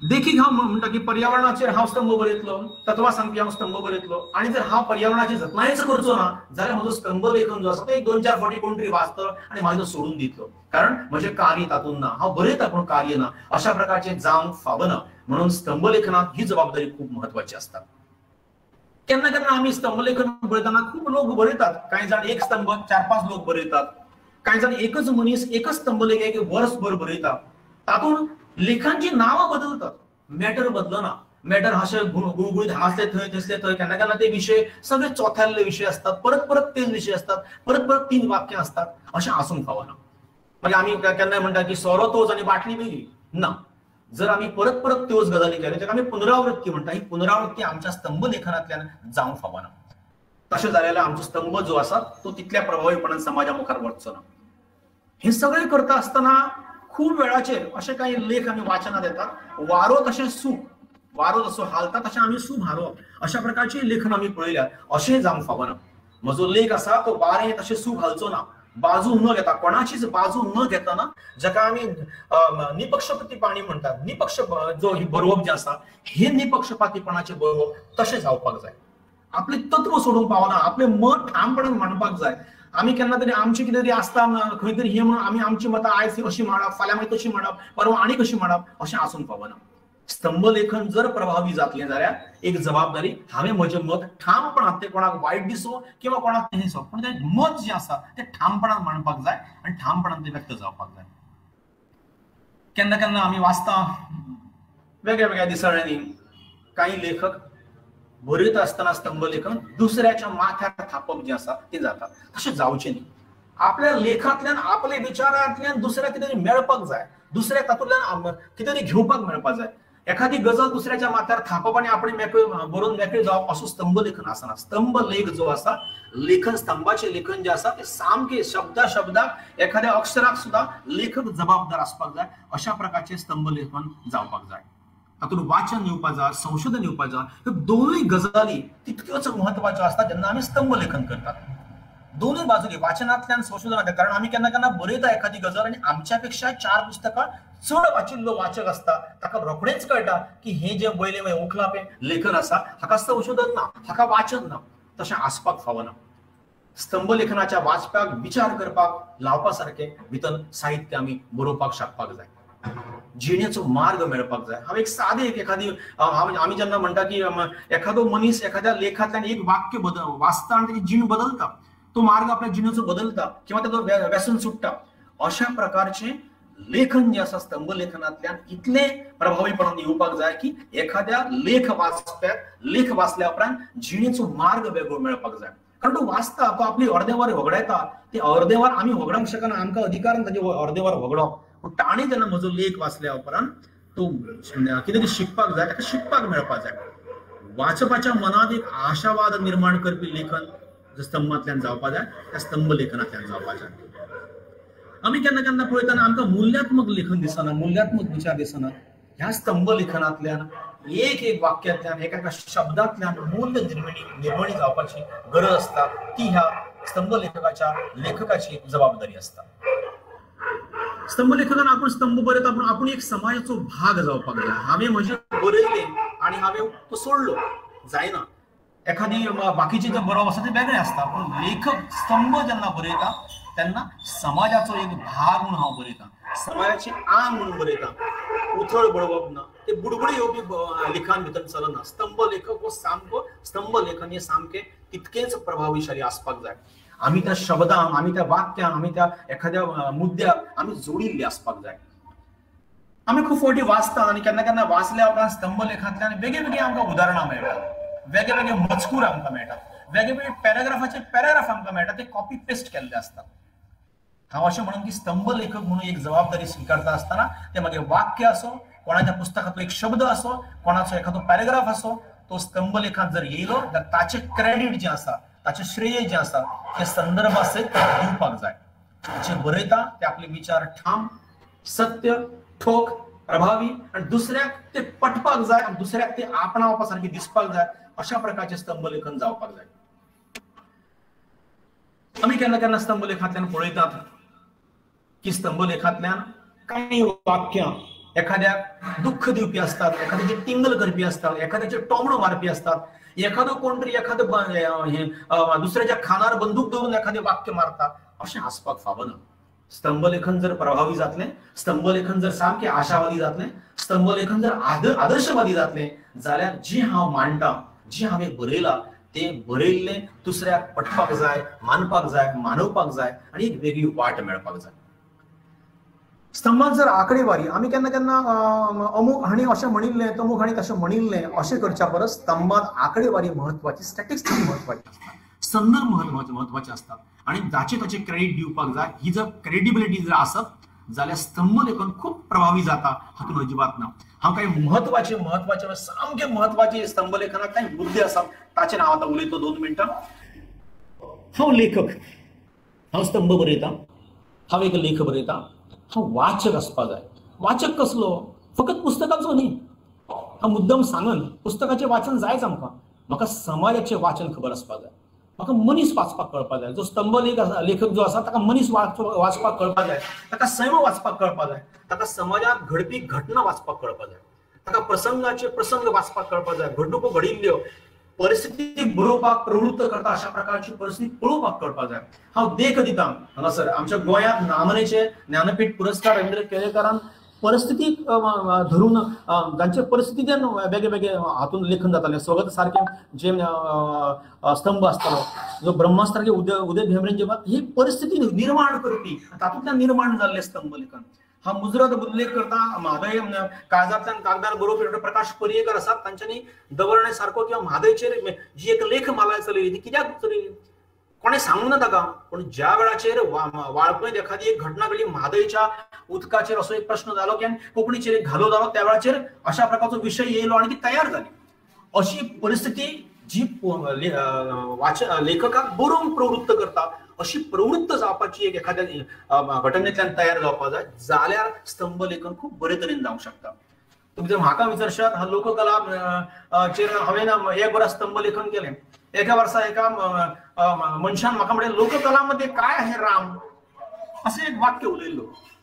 Speaker 4: देखीक हांव म्हणटा की पर्यावरणाचेर हांव स्तंभ बरयतलो, तत्वां सांगपी हांव स्तंभ बरयतलो आनी जर हांव पर्यावरणाची जतनायच करचो ना जाल्यार म्हजो स्तंभ लेखन जो आसा तो एक दोन चार फावटी कोण तरी वाचतलो आनी मागीर तो सोडून दितलो, कारण म्हजें कार्य तातूंत ना. हांव बरयता पूण कार्य ना, अशा प्रकारचें जावंक फावना. म्हणून स्तंभ लेखनात ही जबाबदारी खूब म्हत्वाची आसता. केन्ना केन्ना आमी स्तंभलेखन बरयतना खूब लोक बरयतात, कांय जाण एक स्तंभ 4-5 लोक बरयतात, कांय जाण एकच मनीस एकच स्तंभलेख एक वर्सभर बरयता. तातूंत लेखांची नांवां बदलतात, मॅटर बदलना. मॅटर अशें गुळगुळीत हांगासले थंय थंयसले थंय, केन्ना केन्ना ते विशय सगळे चोथ्याल्ले विशय आसतात, परत परत तेच विशय आसतात, परत परत 3 वाक्यां आसतात, अशें आसूंक फावना. मागीर आमी केन्नाय म्हणटा की सोरो तोच आनी बाटली वेगळी ना. जर आमी परत परत त्योच गजाली केल्यो ताका आमी पुनरावृत्ती म्हणटा. ही पुनरावृत्ती आमच्या स्तंभलेखनांतल्यान जावंक फावना. तशें जाल्यार आमचो स्तंभ जो आसा तो तितल्या प्रभावीपणान समाजा मुखार वचचो ना. हें सगळें करता आसतना खूब वेळाचेर अशे कांय लेख आमी वाचनात येतात, वारो तशें सूप, वारो जसो हालता तशें आमी सूप हारोवप, अशा प्रकारचे लेखन आमी पळयल्यात. अशें जावंक फावना. म्हजो लेख आसा तो वारें तशें सूप हालचो ना, बाजू न घेता, कोणाचीच बाजू न घेतना, जाका आमी निपक्षपातीपणी म्हणटात, निपक्ष जो बरोवप जें आसा हे निपक्षपातीपणाचें बरोवप तशें जावपाक जाय. आपलें तत्व सोडूंक पावना, आपलें मत ठामपणान मांडपाक जाय. आमी केन्ना तरी आमचें कितें तरी आसता खंय तरी हें म्हणून आमी आमची मतां आयज अशी मांडप, फाल्यां मागीर तशी मांडप, परवां आनी कशी मांडप, अशें आसूंक फावना. स्तंभलेखन जर प्रभावी जातलें जाल्यार एक जबाबदारी, हांवें म्हजें मत ठामपणान, तें कोणाक वायट दिसूं किंवा कोणाक तें दिसूं, पूण तें मत जें आसा तें ठामपणान मांडपाक जाय आनी ठामपणान तें व्यक्त जावपाक जाय. केन्ना केन्ना आमी वाचता वेगळ्या वेगळ्या दिसाळ्यांनी कांय लेखक बरयता आसतना स्तंभलेखन दुसऱ्याच्या माथ्यार थापप जें आसा तें जाता. तशें जावचें न्ही. आपल्या लेखांतल्यान, आपल्या विचारांतल्यान दुसऱ्याक कितें तरी मेळपाक जाय, दुसऱ्याक तातूंतल्यान कितें तरी घेवपाक मेळपाक जाय. एखादी गजाल दुसऱ्याच्या माथ्यार थापप आनी आपणे मेकळे बरोवन मेकळे जावप असो स्तंभलेखन आसना. स्तंभलेख जो आसा, लेखन स्तंभाचें लेखन जें आसा तें सामकें शब्दा शब्दाक एखाद्या अक्षराक सुद्दां लेखक जबाबदार आसपाक जाय, अशा प्रकारचें स्तंभलेखन जावपाक जाय. तातूंत वाचन येवपाक जाय, संशोधन येवपाक जाय. ह्यो दोनूय गजाली तितक्योच म्हत्वाच्यो आसता जेन्ना आमी स्तंभलेखन करतात. दोनूय बाजूनी, वाचनांतल्यान, संशोधनांतल्यान. कारण आमी केन्ना केन्ना बरयता एखादी गजाल आनी आमच्या पेक्षा 4 पुस्तकां चड वाचिल्लो वाचक आसता, ताका रोखडेंच कळटा की हें जें वयलें उखलापें लेखन आसा हाका संशोधन ना, हाका वाचन ना. तशें आसपाक फावना. स्तंभलेखनाच्या वाचप्याक विचार करपाक लावपा सारकें भितर साहित्य आमी बरोवपाक शकपाक जाय. जिणेचो मार्ग मेळपाक जाय. हांव एक सादे एक एखादी आमी जेन्ना म्हणटा की एखादो मनीस एखाद्या लेखांतल्यान एक वाक्य वाचता आनी ताची जीण बदलता, तो मार्ग आपल्या जिणेचो बदलता किंवा ताचो व्यसन सुट्टा, अशा प्रकारचे लेखन जे आसा स्तंभलेखनांतल्यान इतलें प्रभावीपणान येवपाक जाय की एखाद्या लेख वाचप्याक लेख वाचल्या उपरांत जिणेचो मार्ग वेगळो मेळपाक जाय. कारण तो वाचता, तो आपली अर्दे वर होगडायता, ते अर्दे वर आमी होगडावंक शकना, आमकां अधिकार ना ताजे अर्दे वर होगडोवप. पूण ताणें जेन्ना म्हजो लेख वाचल्या उपरांत तो कितें तरी शिकपाक जाय, ताका शिकपाक मेळपाक जाय. वाचपाच्या मनांत एक आशावाद निर्माण करपी लेखन स्तंभांतल्यान जावपाक जाय, त्या स्तंभ लेखनांतल्यान जावपाक जाय. आमी केन्ना केन्ना पळयतना आमकां मुल्यात्मक लेखन दिसना, मुल्यात्मक विचार दिसना. ह्या स्तंभ लेखनांतल्यान एक एक वाक्यांतल्यान एका एका शब्दांतल्यान मूल्य निर्मणी जावपाची गरज आसता, ती ह्या स्तंभ लेखकाच्या लेखकाची जबाबदारी आसता. स्तंभ लेखकान आपूण स्तंभ बरयता पूण आपूण एक समाजाचो भाग जावपाक जाय. हांवें म्हजें बरयलें आनी हांवें तो सोडलो जायना. एखादी बाकीचे जे बरोवप आसा तें वेगळें आसता, पूण लेखक स्तंभ जेन्ना बरयता तेन्ना समाजाचो एक भाग म्हणून हांव बरयता, समाजाचें आंग म्हणून बरयता. उथळ बरोवप ना, ते बुडबुडे येवपी लिखाण भितर चलना. स्तंभ लेखक हो सामको, स्तंभ लेखन हे सामकें तितकेंच प्रभावीशाली आसपाक जाय. आमी त्या शब्दांक, आमी त्या वाक्यांक, आमी त्या एखाद्या मुद्द्याक आमी जोडिल्ले आसपाक जाय. आमी खूब फावटी वाचतात आनी केन्ना केन्ना वाचल्या उपरांत स्तंभ लेखांतल्यान वेगळे वेगळे आमकां उदाहरणां मेळटात, वेगळे वेगळे मजकूर आमकां मेळटात, वेगळे वेगळे पॅराग्राफाचे पॅराग्राफ आमकां मेळटात, ते कॉपी पेस्ट केल्ले आसतात. हांव अशें म्हणून की स्तंभ लेखक म्हणून एक जबाबदारी स्विकारता आसतना ते मागीर वाक्य आसो, कोणाच्या पुस्तकांतलो एक शब्द आसो, कोणाचो एखादो पॅराग्राफ आसो, तो स्तंभ लेखांत जर येयलो जाल्यार ताचें क्रेडीट जें आसा, ताचें श्रेय जें आसा तें संदर्भा सयत दिवपाक जाय. जे बरयता ते आपले विचार ठाम, सत्य, ठोक, प्रभावी आनी दुसऱ्याक ते पटपाक जाय आनी दुसऱ्याक ते आपणावपा सारके दिसपाक जाय, अशा प्रकारचें स्तंभ लेखन जावपाक जाय. आमी केन्ना केन्ना स्तंभ लेखांतल्यान पळयतात की स्तंभ लेखांतल्यान कांय वाक्यां एखाद्याक दुख्ख दिवपी आसतात, एखाद्याचे टिंगल करपी आसतात, एखाद्याचे टोमणो मारपी आसतात, एखादो कोण तरी एखादो दुसऱ्याच्या खानार बंदूक दवरून एखादें वाक्य मारता, अशें आसपाक फावना. स्तंभलेखन जर प्रभावी जातलें, स्तंभलेखन जर सामकें आशावादी जातलें, स्तंभलेखन जर आदर्शवादी जातलें जाल्यार जी हांव मांडटा, जी हांवें बरयलां तें बरयल्लें दुसऱ्याक पटपाक जाय, मानपाक जाय, मानवपाक जाय आनी एक वेगळी वाट मेळपाक जाय. स्तंभांत जर आंकडेवारी आमी केन्ना केन्ना अमूक हांणी अशें म्हणिल्लें, तमूक हांणी तशें म्हणिल्लें अशें करच्या परस स्तंभांत आंकडेवारी म्हत्वाची, स्टॅटिस्टिक्स म्हत्वाची आसता, संदर्भ म्हत्वाचे आसतात आनी जाचे ताचे क्रेडीट दिवपाक जाय. ही जर क्रेडिबिलिटी जर आसत जाल्यार स्तंभ लेखन खूब प्रभावी जाता, हातूंत अजिबात ना. हांव कांय म्हत्वाचे म्हत्वाचे सामके म्हत्वाचे स्तंभ लेखनाक कांय मुद्दे आसात ताचेर हांव आतां उलयतलो 2 मिनटां. हांव लेखक, हांव स्तंभ बरयतां, हांव एक लेख बरयतां, हांव वाचक आसपाक जाय. वाचक कसलो? फकत पुस्तकाचो न्ही. हांव मुद्दम सांगन पुस्तकाचें वाचन जायच आमकां, म्हाका समाजाचें वाचन खबर आसपाक जाय, म्हाका मनीस वाचपाक कळपाक जाय. जो स्तंभ लेखक जो आसा ताका मनीस वाचपाक कळपाक जाय, ताका सैम वाचपाक कळपाक जाय, ताका समाजांत घडपी घटना वाचपाक कळपाक जाय, ताका प्रसंगाचे प्रसंग वाचपाक कळपाक जाय, घडणुको घडिल्ल्यो परिस्थिती बरोवपाक प्रवृत्त करता अशा प्रकारची परिस्थिती पळोवपाक कळपाक जाय. हांव देख दिता हांगासर आमच्या गोंयांत नामनेचे ज्ञानपीठ पुरस्कार रवींद्र केळेकारान परिस्थितीक धरून जांचे परिस्थितीन वेगळे वेगळे हातून लेखन जातालें, स्वगत सारकें जे स्तंभ आसतालो, जो ब्रह्मास्त्राचे उदय भेंब्रेन जे ही परिस्थिती निर्माण करपी तातूंतल्यान निर्माण जाल्लें स्तंभ लेखन. हांव मुजरत उल्लेख करता म्हादय काळजांतल्यान कागदार बरोवपी डॉक्टर प्रकाश पर्येकर आसात, तांच्यांनी दवरणे सारको किंवा म्हादयचेर जी एक लेखमाला चलयली ती कित्याक चलयली कोणें सांगूंक ना ताका, पूण ज्या वेळाचेर वाळपयत एखादी एक घटना घडली, म्हादयच्या उदकाचेर असो एक प्रश्न जालो की कोंकणीचेर एक घालो जालो, त्या वेळाचेर अशा प्रकारचो विशय येयलो आनी ती तयार जाली. अशी परिस्थिती जी लेखकाक बरोवंक प्रवृत्त करता, अशी प्रवृत्त जावपाची एक एखाद्या घटनेंतल्यान तयार जावपाक जाय जाल्यार स्तंभ लेखन खूब बरे तरेन जावंक शकता. तुमी जर म्हाका विचारशात, हा लोककला चेर हांवें एक बरें स्तंभ लेखन केलें. एका वर्सा एका मनशान म्हाका म्हणलें, लोककलामध्ये काय आहे राम, असें एक वाक्य उलयल्लो.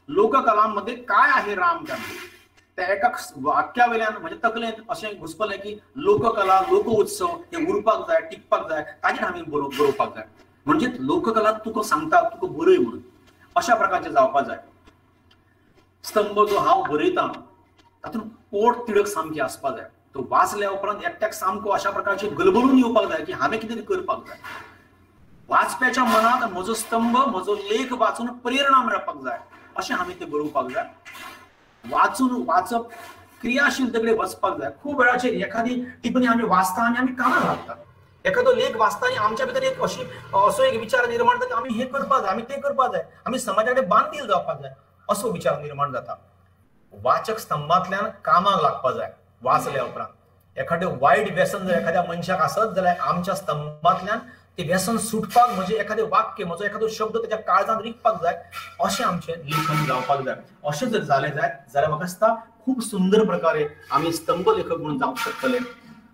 Speaker 4: लोककलामध्ये काय आहे राम, त्या एका वाक्या वयल्यान म्हज्या तकलेंत अशें घुसपलें की लोककला, लोकउत्सव हे उरपाक जाय, टिकपाक जाय, ताचेर आमी बरोवपाक जाय. म्हणजे लोककला तुका सांगता तुका बरय म्हणून, अशा प्रकारचें जावपाक जाय. स्तंभ जो हांव बरयतां तातूंत पोट तिडक सामकी आसपाक जाय. तो वाचल्या उपरांत एकट्याक सामको अशा प्रकारचे गलबलून येवपाक जाय की हांवें कितें करपाक जाय. वाचप्याच्या मनांत म्हजो स्तंभ, म्हजो लेख वाचून प्रेरणा मेळपाक जाय अशें हांवें तें बरोवपाक जाय. वाचून वाचप क्रियाशीलते कडेन वचपाक जाय. खूब वेळाचेर एखादी टिप्पणी आमी वाचता आनी आमी कामाक लागतात. एखादो लेख वाचता आनी आमच्या भितर एक अशी असो एक विचार निर्माण जाता, आमी हें करपाक जाय, आमी तें करपाक जाय, आमी समाजा कडेन बांदील जावपाक जाय असो विचार निर्माण जाता. वाचक स्तंभांतल्यान कामाक लागपाक जाय. वाचल्या उपरांत एखादें वायट व्यसन जर एखाद्या मनशाक आसत जाल्यार आमच्या स्तंभांतल्यान ते व्यसन सुटपाक म्हजें एखादें वाक्य, म्हजो एखादो शब्द तेच्या काळजांत रिगपाक जाय अशें आमचें लेखन जावपाक जाय. अशें जर जालें जायत जाल्यार म्हाका दिसता खूब सुंदर प्रकारे आमी स्तंभ लेखक म्हणून जावंक शकतले.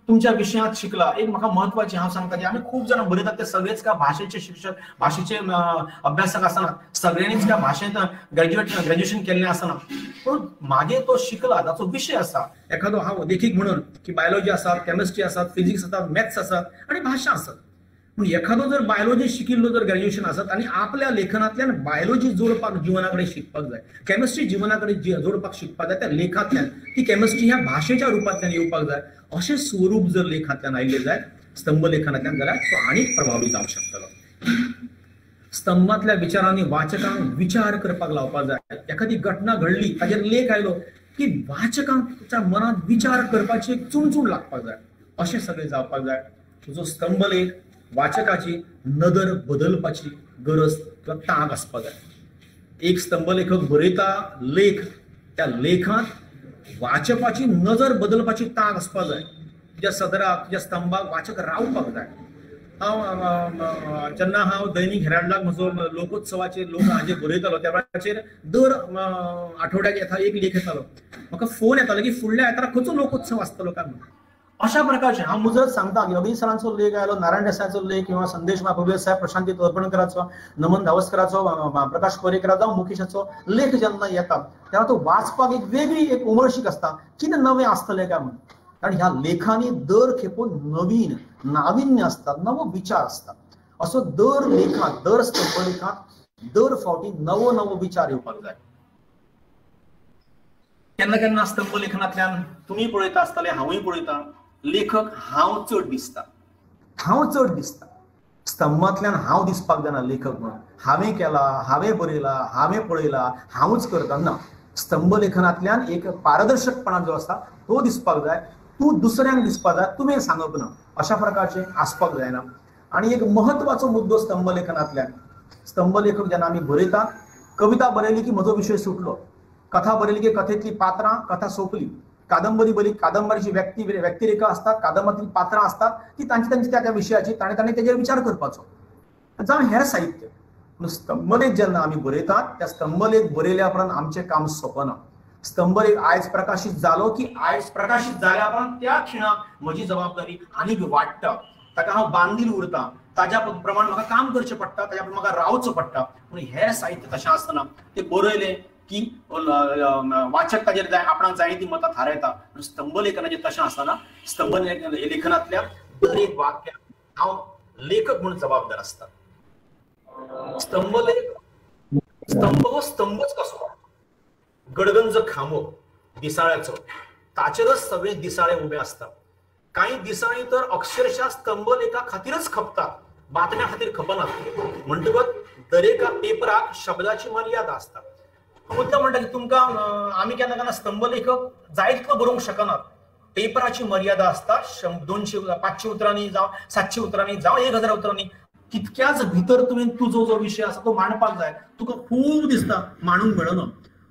Speaker 4: तुमच्या विशयांत शिकला एक म्हाका म्हत्वाचें हांव सांगता की आमी खूब जाणां बरयतात ते सगळेच काय भाशेचे शिक्षक, भाशेचे अभ्यासक आसना, सगळ्यांनीच काय भाशेंत ग्रॅज्युएशन केल्लें आसना, पूण मागीर तो शिकला ताचो विशय आसा एखादो. हांव देखीक म्हणून की बायोलॉजी आसात, केमिस्ट्री आसात, फिजिक्स आसात, मॅथ्स आसात आनी भाशा आसात. पूण एखादो जर बायोलॉजी शिकिल्लो जर ग्रॅज्युएशन आसत आनी आपल्या लेखनांतल्यान बायोलॉजी जोडपाक जिवना कडेन शिकपाक जाय, केमिस्ट्री जिवना कडेन जोडपाक शिकपाक जाय, त्या लेखांतल्यान ती केमिस्ट्री ह्या भाशेच्या रुपांतल्यान येवपाक जाय अशें स्वरूप जर लेखांतल्यान आयिल्लें जाय स्तंभ लेखनांतल्यान जाल्यार तो आनीक प्रभावी जावंक शकतलो. स्तंभांतल्या विचारांनी वाचकांक विचार करपाक लावपाक जाय. एखादी घटना घडली ताचेर लेख आयलो की वाचकांच्या मनांत विचार करपाची एक चुणचूण लागपाक जाय अशें सगळें जावपाक जाय. तुजो स्तंभलेख वाचकाची नदर बदलपाची गरज किंवा तांक आसपाक जाय. एक स्तंभलेखक बरयता लेख, त्या लेखांत वाचपाची नजर बदलपाची तांक आसपाक जाय. तुज्या सदराक, तुज्या स्तंभाक वाचक रावपाक जाय. हांव जेन्ना हांव दैनीक हेराल्डाक म्हजो लोकोत्सवाचेर लोक हाजेर बरयतालो त्या वेळाचेर दर आठवड्याक येता एक लेख येतालो. म्हाका फोन येतालो की फुडल्या आयतारा खंयचो लोकोत्सव आसतलो काय म्हणून. अशा प्रकारचे हांव मुजरत सांगता की अभिजित सरांचो लेख आयलो, नारायण देसायाचो लेख किंवा संदेश महाप्रभु साहेब, प्रशांती तोरपणकराचो, नमन धावस्कराचो, प्रकाश कोरेकराचो, जावं मुकेशाचो लेख जेन्ना येता तेन्ना तो वाचपाक एक वेगळी एक उमळशीक आसता कितें नवें आसतलें काय म्हणून. कारण ह्या लेखांनी दर खेपो नवीन नाविन्य आसता, नवो विचार आसता. असो दर लेखांत, दर स्तंभ लेखांत दर फावटी नवो नवो विचार येवपाक जाय. केन्ना केन्ना स्तंभ लेखनांतल्यान तुमी पळयता आसतले, हांवूय पळयता, लेखक हांव चड दिसता, हांव चड दिसता. स्तंभांतल्यान हांव दिसपाक जायना लेखक म्हणून. हांवें केला, हांवें बरयला, हांवें पळयला, हांवूच करता ना. स्तंभ लेखनांतल्यान एक पारदर्शकपणा जो आसा तो दिसपाक जाय. तूं दुसऱ्यांक दिसपाक जाय, तुवें सांगप ना अशा प्रकारचें आसपाक जायना. आनी एक म्हत्वाचो मुद्दो स्तंभ लेखनांतल्यान, स्तंभ लेखक जेन्ना आमी बरयतात, कविता बरयली की म्हजो विशय सुटलो, कथा बरयली की कथेंतली पात्रां, कथा सोंपली, कादंबरी बरी, कादंबरीची व्यक्तिरेखा असतात, कादंबरीतली पात्रां असतात ती तांची तांची त्या त्या विशयाची ताणें ताणें तेजेर विचार करपाचो. जावं हेर साहित्य. पूण स्तंभलेख जेन्ना आमी बरयतात त्या स्तंभलेख बरयल्या उपरांत आमचें काम सोंपना. स्तंभलेख आयज प्रकाशीत जालो की आयज प्रकाशीत जाल्या उपरांत त्या खिणाक म्हजी जबाबदारी आनीक वाडटा. ताका हांव बांदील उरता, ताज्या प्रमाण म्हाका काम करचें पडटा, ताज्या प्रमाण म्हाका रावचो पडटा. पूण हेर साहित्य तशें आसना. तें बरयलें की वाचक ताजेर जाय आपणाक जाय ती मतां थारायता. स्तंभलेखनाचें तशें आसना. स्तंभ लेखनांतल्या दर एक वाक्याक हांव लेखक म्हणून जबाबदार आसता. स्तंभलेख, स्तंभ हो स्तंभच कसो, गडगंज खांबो दिसाळ्याचो, ताचेरच सगळे दिसाळे उबे आसतात. कांय दिसाळीं तर अक्षरशः स्तंभलेखा खातीरच खपतात, बातम्या खातीर खपनात. म्हणटकच दरेका पेपराक शब्दाची मर्यादा आसता. मुद्दा म्हणटा की तुमकां आमी केन्ना केन्ना स्तंभलेखक जाय तितलो बरोवंक शकनात. पेपराची मर्यादा आसता, 200 500 उतरांनी जावं, 700 उतरांनी जावं, 1000 उतरांनी, कितक्याच भितर तुवें तुजो जो विशय आसा तो मांडपाक जाय. तुका खूब दिसता मांडूंक मेळना,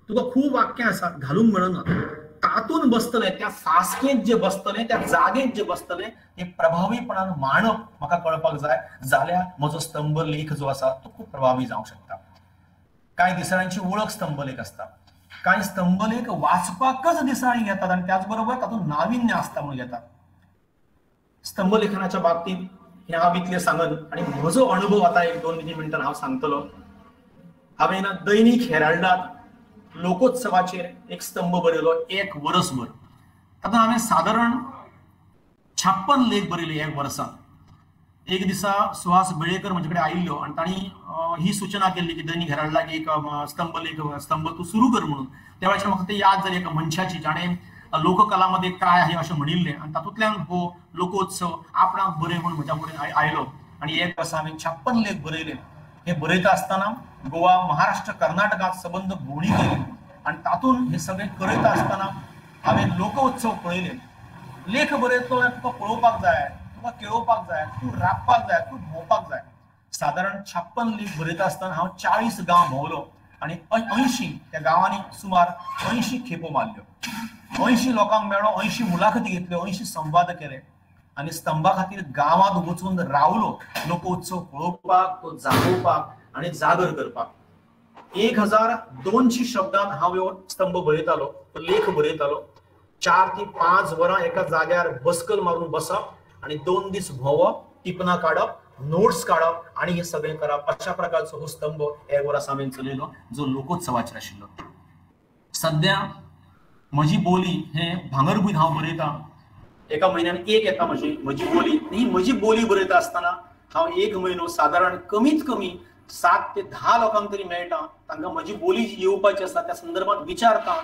Speaker 4: तुका खूब वाक्यां आसा घालूंक मेळना. तातूंत बसतलें, त्या फास्केंत जे बसतलें, त्या जागेंत जे बसतलें तें प्रभावीपणान मांडप म्हाका कळपाक जाय, जाल्यार म्हजो स्तंभलेख जो आसा तो खूब प्रभावी जावंक शकता. कांय दिसाळ्यांची वळख स्तंभलेख आसता, कांय स्तंभलेख वाचपाकच दिसाळीं घेतात आनी त्याच बरोबर तातूंत नाविन्य आसता म्हणून घेतात. स्तंभलेखनाच्या बाबतींत हें हांव इतलें सांगन आनी म्हजो अणभव आतां एक 2-3 मिनटान हांव सांगतलो. हांवें दैनीक हेराल्डाक लोकोत्सवाचेर एक स्तंभ बरयलो एक वर्सभर. तातूंत हांवें सादारण 56 लेख बरयले एक वर्सान. एक दिसा सुहास बेळेकर म्हजे कडेन आयिल्लो आनी तांणी ही सूचना केल्ली की दैनिक हेराल्डाक एक स्तंभलेख स्तंभ तूं सुरू कर म्हणून. त्या वेळाचेर म्हाका ते याद जाली एका मनशाची जाणें लोककला मध्ये काय आहे अशें म्हणिल्लें आनी तातूंतल्यान हो लोकोत्सव आपणाक बरय म्हूण म्हज्या फुडें आयलो आनी एक वर्सा हांवें 56 लेख बरयले. हे बरयता आसतना गोवा, महाराष्ट्र, कर्नाटकांत सबंद भोंवडी केली आनी तातूंत हे सगळें करयता आसतना हांवें लोकोत्सव पळयले. लेख बरयतलो जाल्यार तुका पळोवपाक जाय, तुका केळोवपाक जाय, तूं राबपाक जाय, तूं भोंवपाक जाय. सादारण 56 लेख बरयता आसतना हांव 40 गांव भोंवलो आनी 80 त्या गांवांनी सुमार 80 खेपो मारल्यो. 80 लोकांक मेळ्ळो, 80 मुलाखती घेतल्यो, 80 संवाद केले आनी स्तंभा खातीर गांवांत वचून रावलो लोकोत्सव पळोवपाक, तो जागोवपाक आनी जागर करपाक. 1200 शब्दांत हांव ह्यो स्तंभ बरयतालो, लेख बरयतालो. 4 ते 5 वरां एका जाग्यार बसकल मारून बसप आनी 2 दीस भोंवप, टिपणां काडप, नोट्स काडप आनी हे सगळें करप. अशा प्रकारचो हो स्तंभ एक वर्स हांवें चलयलो जो लोकोत्सवाचेर आशिल्लो. सद्या म्हजी बोली हे भांगरभूंय हांव बरयतां. एका म्हयन्यान एक येता म्हजी बोली. ही म्हजी बोली बरयता आसतना हांव एक म्हयनो सादारण कमीत कमी 7 ते 10 लोकांक तरी मेळटा, तांकां म्हजी बोली जी येवपाची आसा त्या संदर्भात विचारता,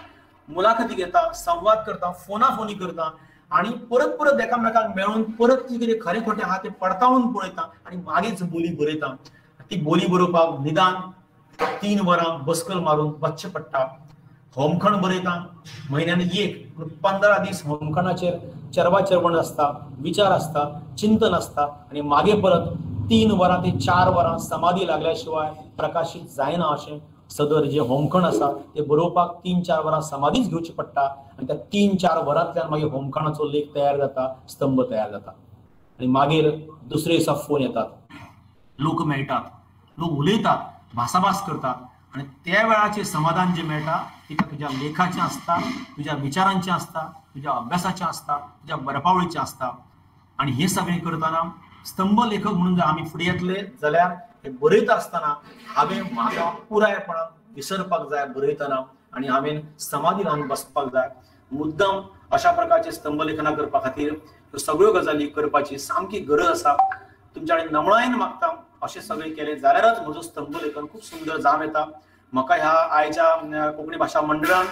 Speaker 4: मुलाखती घेता, संवाद करता, फोनाफोनी करता आनी परत परत एकामेकांक मेळून परत ती कितें खरें खोटें आहा तें पडताळून पळयता आनी मागीर बोली बरयता. ती बोली बरोवपाक निदान 3 वरां बसकल मारून बसचें पडटा. होमखण बरयता म्हयन्यान एक, 15 दीस होमखणाचेर चरवा चरवण आसता, विचार आसता, चिंतन आसता आनी मागीर परत 3 वरां ते 4 वरां समाधी लागल्या शिवाय प्रकाशीत जायना अशें सदर जे होमखण आसा ते बरोवपाक 3-4 वरां समाधीच घेवची पडटा आनी त्या 3-4 वरांतल्यान मागीर होमखणाचो लेख तयार जाता, स्तंभ तयार जाता आनी मागीर दुसरे दिसा फोन येतात, लोक मेळटात, लोक उलयतात, भासाभास करतात आनी त्या वेळाचें समाधान जें मेळटा तिका तुज्या लेखाचें आसता, तुज्या विचारांचें आसता, तुज्या अभ्यासाचें आसता, तुज्या बरपावळीचें आसता. आनी हें सगळें करतना स्तंभ लेखक म्हणून जर आमी फुडें येतले जाल्यार हे बरयता आसतना हांवें म्हाका पुरायपणान विसरपाक जाय बरयतना आनी हांवें समाधी लावन बसपाक जाय. मुद्दम अशा प्रकारचे स्तंभलेखना करपा खातीर ह्यो सगळ्यो गजाली करपाची सामकी गरज आसा. तुमच्या कडेन नमळायेन मागता अशें सगळें केलें जाल्यारच म्हजो स्तंभलेखन खूब सुंदर जावं येता. म्हाका ह्या आयच्या कोंकणी भाशा मंडळान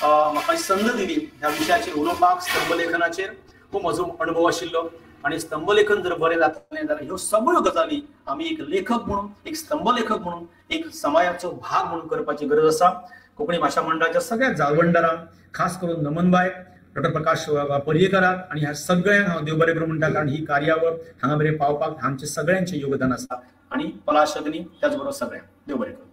Speaker 4: म्हाका संद दिली ह्या विशयाचेर उलोवपाक, स्तंभलेखनाचेर हो म्हजो अणभव आशिल्लो. आनी स्तंभलेखन जर बरें जातलें जाल्यार ह्यो सगळ्यो गजाली आमी एक लेखक म्हणून, एक स्तंभलेखक म्हणून, एक समाजाचो भाग म्हणून करपाची गरज आसा. कोंकणी भाशा मंडळाच्या सगळ्या जाळवणदारांक, खास करून नमनबाय, डॉक्टर प्रकाश पर्येकाराक आनी ह्या सगळ्यांक हांव देव बरें करूं म्हणटा, कारण ही कार्यावळ हांगा मेरेन पावपाक आमचें सगळ्यांचें योगदान आसा. आनी पलाश अग्नी त्याच बरोबर सगळ्यांक देव बरें करूं.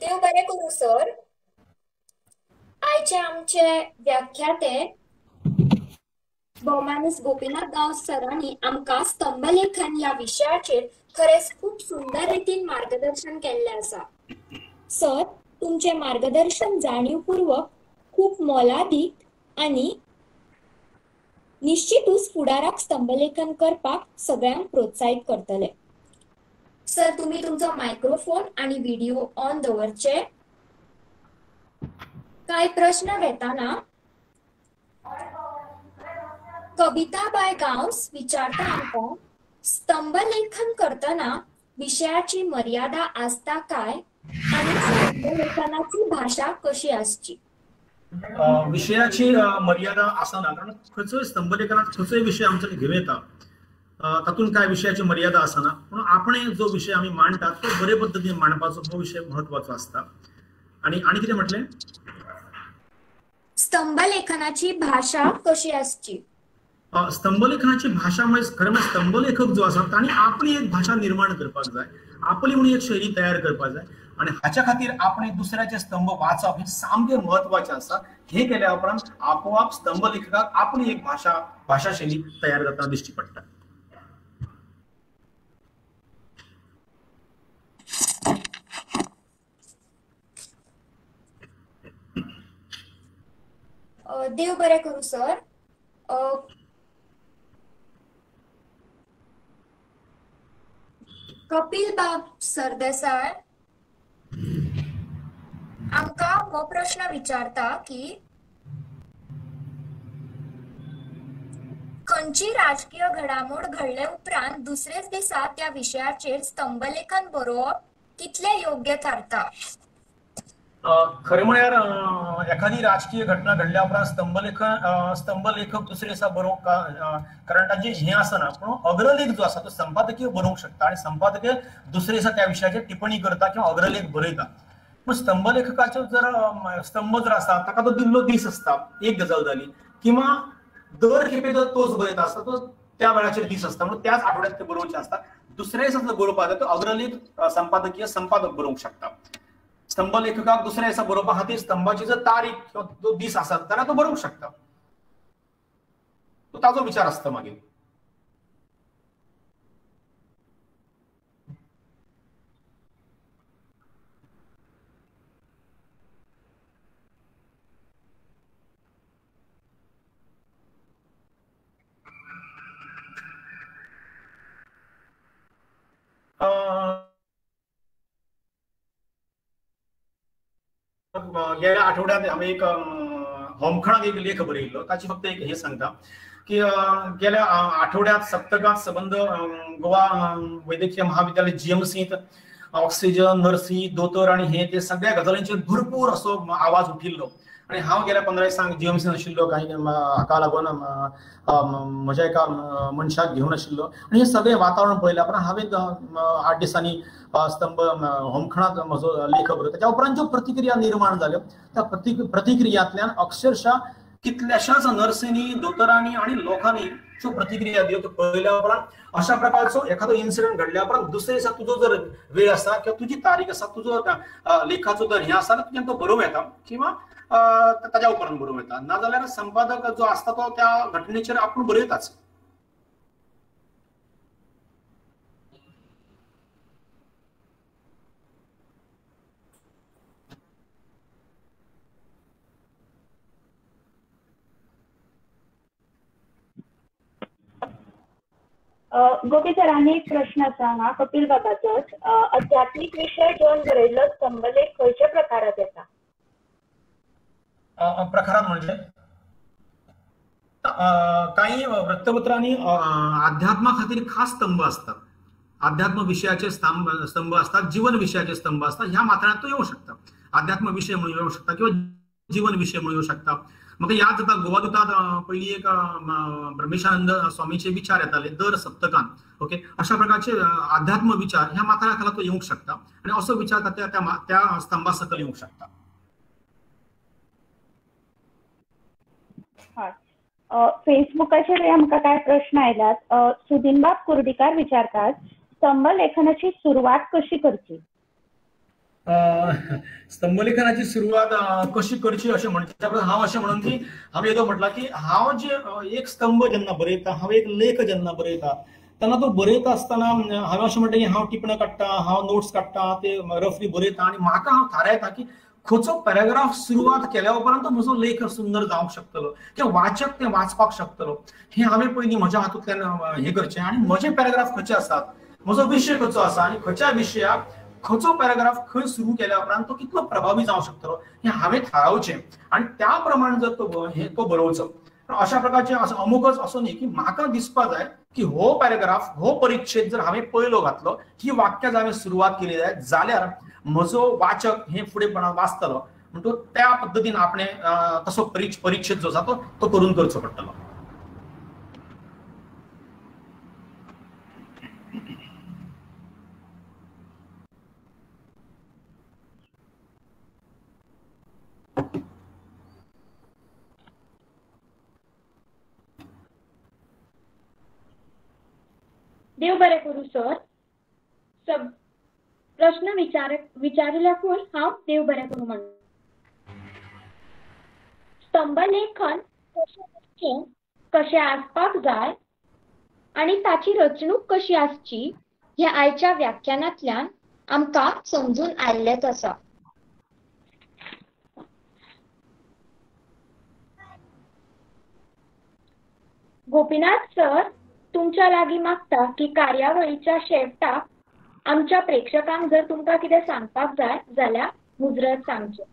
Speaker 1: देव बरें करूं सर. आयचे आमचे व्याख्याते भोवमानस गोपीनाथ गांवस सरांनी आमकां स्तंभलेखन ह्या विशयाचेर खरेंच खूब सुंदर रितीन मार्गदर्शन केल्लें आसा. सर, तुमचें मार्गदर्शन जाणीवपूर्वक खूब मोलादीक आनी निश्चितूच फुडाराक स्तंभलेखन करपाक सगळ्यांक प्रोत्साहीत करतले. सर, तुम्ही तुमचो मायक्रोफोन आणि व्हिडिओ ऑन दवरचे. काय प्रश्न घेताना कविता बाय गांवस विचारता आमकां, स्तंभलेखन करतना विशयाची मर्यादा आसता काय आणि स्तंभलेखनाची भाषा कशी आसची?
Speaker 4: विशयाची मर्यादा आसना, कारण खंयचोय स्तंभलेखनात खंयचोय विशय आमचो घेवं येता, तातूंत काय विशयाची मर्यादा आसना. पूण आपणे जो विशय आमी मांडटात तो बरे पद्दतीन मांडपाचो हो विशय म्हत्वाचो आसता. आनी आनी कितें म्हटलें?
Speaker 1: स्तंभलेखनाची भाशा कशी आसची?
Speaker 4: स्तंभलेखनाची भाशा म्हणजे खरें म्हणजे स्तंभलेखक जो आसा तांणी आपली एक भाशा निर्माण करपाक जाय, आपली म्हणून एक शैली तयार करपाक जाय आनी हाच्या खातीर आपणे दुसऱ्याचे स्तंभ वाचप हें सामकें म्हत्वाचें आसा. हें केल्या उपरांत आपोआप स्तंभलेखकाक आपली एक भाशा शैली तयार जाता दिश्टी पडटा.
Speaker 1: देव बरें करूं सर. कपिल बाब सरदेसाय हो प्रश्न विचारता की खंयची राजकीय घडामोड घडले उपरांत दुसरेच दिसा त्या विशयाचेर स्तंभलेखन बरोवप कितलें योग्य थारता?
Speaker 4: खरें म्हळ्यार एखादी राजकीय घटना घडल्या उपरांत स्तंभलेखन स्तंभलेखक दुसरे दिसा बरोवंक, कारण ताजें हें आसना, पूण अग्रलेख जो आसा तो संपादकीय बरोवंक शकता आनी संपादकीय दुसरे दिसा त्या विशयाचेर टिप्पणी करता किंवा अग्रलेख बरयता. पूण स्तंभलेखकाचो जर स्तंभ जर आसा ताका तो दिल्लो दीस आसता, एक गजाल जाली, किंवा दर खेपे जर तोच बरयता आसता तो त्या वेळाचेर दीस आसता म्हणून त्याच आठवड्यात ते बरोवचें आसता. दुसऱ्या दिसा जर बरोवपाक जाय तो अग्रलेख संपादकीय संपादक बरोवंक शकता. स्तंभलेखकाक दुसऱ्या दिसा बरोवपा खातीर स्तंभाची जर तारीख किंवा तो दीस आसत जाल्यार तो बरोवंक शकता, तो ताजो विचार आसता मागीर. गेल्या आठवड्यात हांवें एक होमखणाक एक लेख बरयल्लो, ताची फक्त एक हें सांगता की गेल्या आठवड्यात सप्तकांत सबंद गोवा वैद्यकीय महाविद्यालय जीएमसींत ऑक्सिजन, नर्सी, दोतोर आनी हे ते सगळ्या गजालींचेर भरपूर असो आवाज उठिल्लो आनी हांव गेल्या 15 दिसांक जीएमसीन आशिल्लो, कांय हाका लागून म्हज्या एका मनशाक घेवन आशिल्लो आनी हें सगळें वातावरण पळयल्या उपरांत हांवें 8 दिसांनी स्तंभ होमखणांत म्हजो लेख बरयलो. त्याच्या उपरांत ज्यो प्रतिक्रिया निर्माण जाल्यो त्या प्रतिक्रियांतल्यान अक्षरशः कितल्याशाच नर्सींनी, दोतोरांनी आनी लोकांनी ज्यो प्रतिक्रिया दिल्यो त्यो पळयल्या उपरांत अशा प्रकारचो एखादो इन्सिडंट घडल्या उपरांत दुसरे दिसा तुजो जर वेळ आसा किंवा तुजी तारीख आसा, तुजो लेखाचो जर हें आसा तुज्यान तो बरोवं येता किंवा ताज्या उपरांत बरोवं येता, नाजाल्यार संपादक जो आसता तो त्या घटनेचेर आपूण बरयताच.
Speaker 2: गोपी सर, आनी एक प्रश्न आसा हांगा कपिल बाबाचोच. आध्यात्मीक विशय घेवन बरयल्लो स्तंभलेख खंयच्या प्रकारात येता?
Speaker 4: प्रकारात म्हणजे काही वृत्तपत्रांनी अध्यात्मा खातीर खास स्तंभ असतात, अध्यात्म विशयाचे स्तंभ असतात, जीवन विशयाचे स्तंभ असतात, ह्या मात्रांत तो येऊ शकता. अध्यात्म विशय म्हणून येऊ शकता किंवा जीवन विशय म्हणून येऊ शकता. म्हाका याद जाता गोवा पयलीं एक ब्रह्मेशानंद स्वामीचे विचार येताले दर सप्तकान, ओके, अशा प्रकारचे अध्यात्म विचार ह्या मात्रा खाला तो येवंक शकता आनी असो विचार त्या त्या स्तंभा सकयल येवंक शकता.
Speaker 2: हय, फेसबुकाचेर आमकां कांय प्रश्न आयल्यात. सुदिनबाब कुर्डीकार विचारतात, स्तंभलेखनाची सुरवात कशी करची?
Speaker 4: स्तंभलेखनाची सुरवात कशी करची अशें म्हणचे हांव अशें म्हणून की हांवें येदो म्हटलां की हांव जे एक स्तंभ जेन्ना बरयता, हांव एक लेख जेन्ना बरयता तेन्ना तो बरयता आसतना हांवें अशें म्हणटा की हांव टिपणां काडटा, हांव नोट्स काडटा, ते रफली बरयता आनी म्हाका हांव थारायता की खंयचो पॅराग्राफ सुरवात केल्या उपरांत तो म्हजो लेख सुंदर जावंक शकतलो किंवा वाचक ते वाचपाक शकतलो. हें हांवें पयलीं म्हज्या हातूंतल्यान हें करचें आनी म्हजे पॅराग्राफ खंयचे आसात, म्हजो विशय खंयचो आसा आनी खंयच्या विशयाक खंयचो पॅराग्राफ खंय सुरू केल्या उपरांत तो कितलो प्रभावी जावंक शकतलो हें हांवें थारावचें आनी त्या प्रमाण जर तो तो बरोवचो. अशा प्रकारचे असो अमुकच असो न्ही की म्हाका दिसपा जाय की हो पॅराग्राफ, हो परिच्छेद जर हांवें पयलो घातलो, ही वाक्यां जर हांवें सुरवात केली जायत जाल्यार म्हजो वाचक हे फुडें वाचतलो, म्हणटकूच त्या पद्दतीन आपणें तसो परिच्छेद जो आसा तो करून करचो पडटलो.
Speaker 6: देव बरें करूं सर. सब प्रश्न विचारिल्ल्याकूय हांव देव बरें करूं म्हणटा. स्तंभलेखन कशें आसचें, कशें आसपाक जाय आनी ताची रचणूक कशी आसची हें आयच्या व्याख्यानांतल्यान आमकां समजून आयिल्लेंच आसा. गोपीनाथ सर, तुमच्या लागीं मागता की कार्यावळीच्या शेवटाक आमच्या प्रेक्षकांक जर तुमकां कितें सांगपाक जाय जाल्यार मुजरत सांगचें.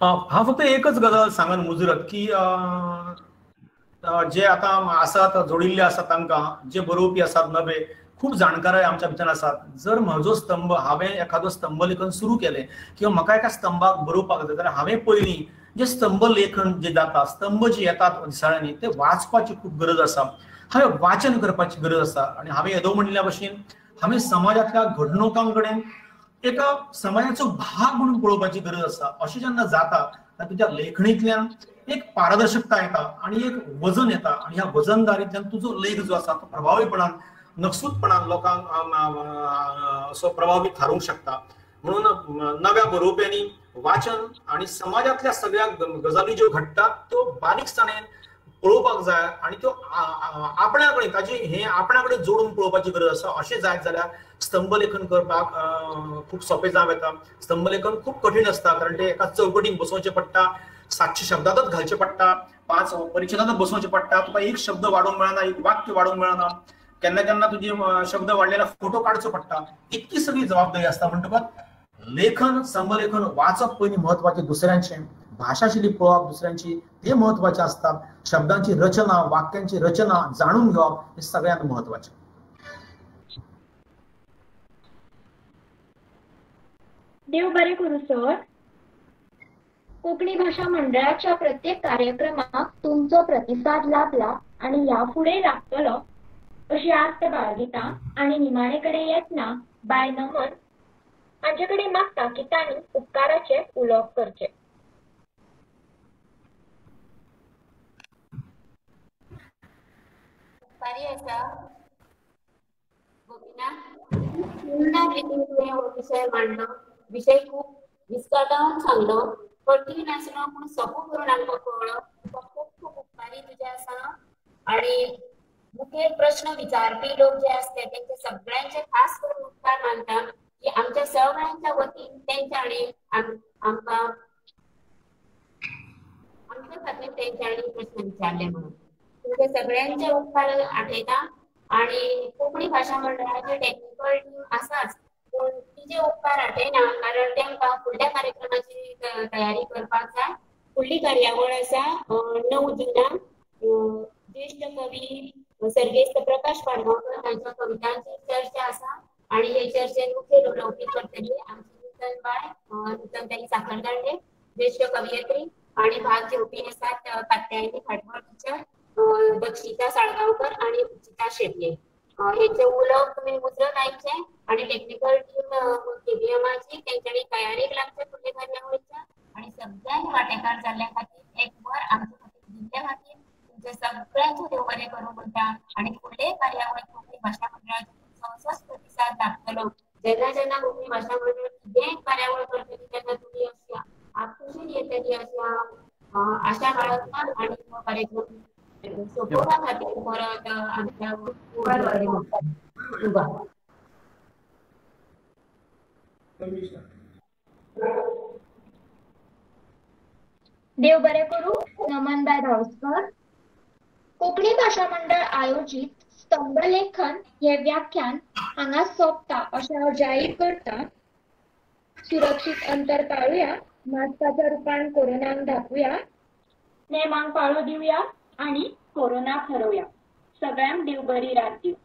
Speaker 4: हांव फक्त एकच गजाल सांगन मुजरत की जे आतां आसात जोडिल्ले आसात तांकां, जे बरोवपी आसात नवे, खूब जाणकाराय आमच्या भितर आसात. जर म्हजो स्तंभ, हांवें एखादो स्तंभ लेखन सुरू केलें किंवा म्हाका एका स्तंभाक बरोवपाक जाय जाल्यार हांवें पयलीं जे स्तंभ लेखन जे जाता, स्तंभ जे येतात दिसाळ्यांनी ते वाचपाची खूब गरज आसा. हांवें वाचन करपाची गरज आसा. आनी हांवें येदो म्हणिल्ल्या भशेन हांवें समाजांतल्या घडणुकां कडेन एका समाजाचो भाग म्हणून पळोवपाची गरज आसा. अशें जेन्ना जाता तेन्ना तुज्या लेखणींतल्यान एक पारदर्शकता येता आनी एक वजन येता आनी ह्या वजनदारींतल्यान तुजो लेख जो आसा तो प्रभावीपणान, नकसूदपणान लोकांक असो प्रभावीत थारूंक शकता. म्हणून नव्या बरोवप्यांनी वाचन आनी समाजांतल्या सगळ्या गजाली ज्यो घडटात त्यो बारीकसाणेन पळोवपाक जाय आनी त्यो आपणा कडेन ताची हे आपणा कडेन जोडून पळोवपाची गरज आसा. अशें जायत जाल्यार स्तंभलेखन करपाक खूब सोंपें जावं येता. स्तंभलेखन खूब कठीण आसता कारण ते एका चौकटीन बसोवचें पडटा, 700 शब्दांतच घालचें पडटा, 5 परिच्छेदांतच बसोवचें पडटा. तुका एक शब्द वाडोवंक मेळना, एक वाक्य वाडोवंक मेळना, केन्ना केन्ना तुजी शब्द वाडलेला फोटो काडचो पडटा. इतकी सगळी जबाबदारी आसता. म्हणटकच लेखन, स्तंभलेखन वाचप पयलीं म्हत्वाचें, दुसऱ्यांचें भाशा शैली पळोवप दुसऱ्यांची ते म्हत्वाचें आसता. शब्दांची रचना, वाक्यांची रचना जाणून घेवप हें सगळ्यांत म्हत्वाचें.
Speaker 6: देव बरें करूं सर. कोंकणी भाशा मंडळाच्या प्रत्येक कार्यक्रमाक तुमचो प्रतिसाद लाभला आनी ह्या फुडें लागतलो अशी आस्त बाळगिता. आनी निमाणे कडेन येतना बाय नमन हांचे कडेन मागता की तांणी उपकाराचें उलोवप करचें.
Speaker 3: उपकारी आसा गोपीनाथ, सुंदर रितीन तुवें हो विशय मांडलो. विशय खूब विस्कटावन सांगलो, कठीण आसलो पूण सोंपो करून आमकां कळ्ळो. तुका खूब खूब उपकारी तुजे आसा. आनी मुखेल प्रश्न विचारपी लोक जे आसले तेंचे सगळ्यांचे खास करून उपकार मानता की आमच्या सगळ्यांच्या वतीन तेंच्यांनी आमकां आमच्या खातीर तेंच्यांनी प्रश्न विचारले म्हणून तुमचे सगळ्यांचे उपकार आठयता. आनी कोंकणी भाशा मंडळाचे टेक्निकल टीम आसाच पूण तिजे उपकार आठयना कारण तेंकां फुडल्या कार्यक्रमाची तयारी करपाक जाय. फुडली कार्यावळ आसा 9 जुनाक ज्येश्ठ कवी सर्गेस्त प्रकाश पाडगांवकर हांच्या कवितांची चर्चा आसा आनी हे चर्चेन मुखेल उलोवपी करतली आमची नूतन बाय, नूतन ताई साखरदांडे, ज्येश्ठ कवयित्री. आनी भाग घेवपी आसात कात्यायनी खाटवळ टिचर, दक्षिता साळगांवकर आनी उचिता शेटये. हेंचे उलोवप तुमी मुजरत आयकचें आनी टेक्निकल टीम केबीएमाची तेंच्यांनी तयारेक लागचें फुडल्या कार्यावळीच्या. आनी सगळ्यांनी वांटेकार जाल्ल्या खातीर एक वर आमचे खातीर दिल्ल्या खातीर तुमचे सगळ्यांचे देव बरें करूं म्हणटा. आनी फुडले कार्यावळीक कोंकणी भाशा मंडळाचो तुमचो असोच प्रतिसाद लागतलो. जेन्ना जेन्ना कोंकणी भाशा मंडळ कितेंय कार्यावळ करतली तेन्ना तुमी अशी आपखुशीन येतली अशी हांव आशा बाळगता. आनी हो कार्यक्रम सोंपोवपा खातीर परत आमच्या
Speaker 6: देव बरें करूं. नमनबाय धावस्कर. कोंकणी भाशा मंडळ आयोजीत स्तंभलेखन हे व्याख्यान हांगा सोंपता अशें हांव जाहीर करता. सुरक्षीत अंतर पाळुया, मास्काच्या रुपान कोरोनाक धापुया, नेमांक पाळो दिवया आनी कोरोनाक हरोवया. सगळ्यांक देव बरी रात दिवं.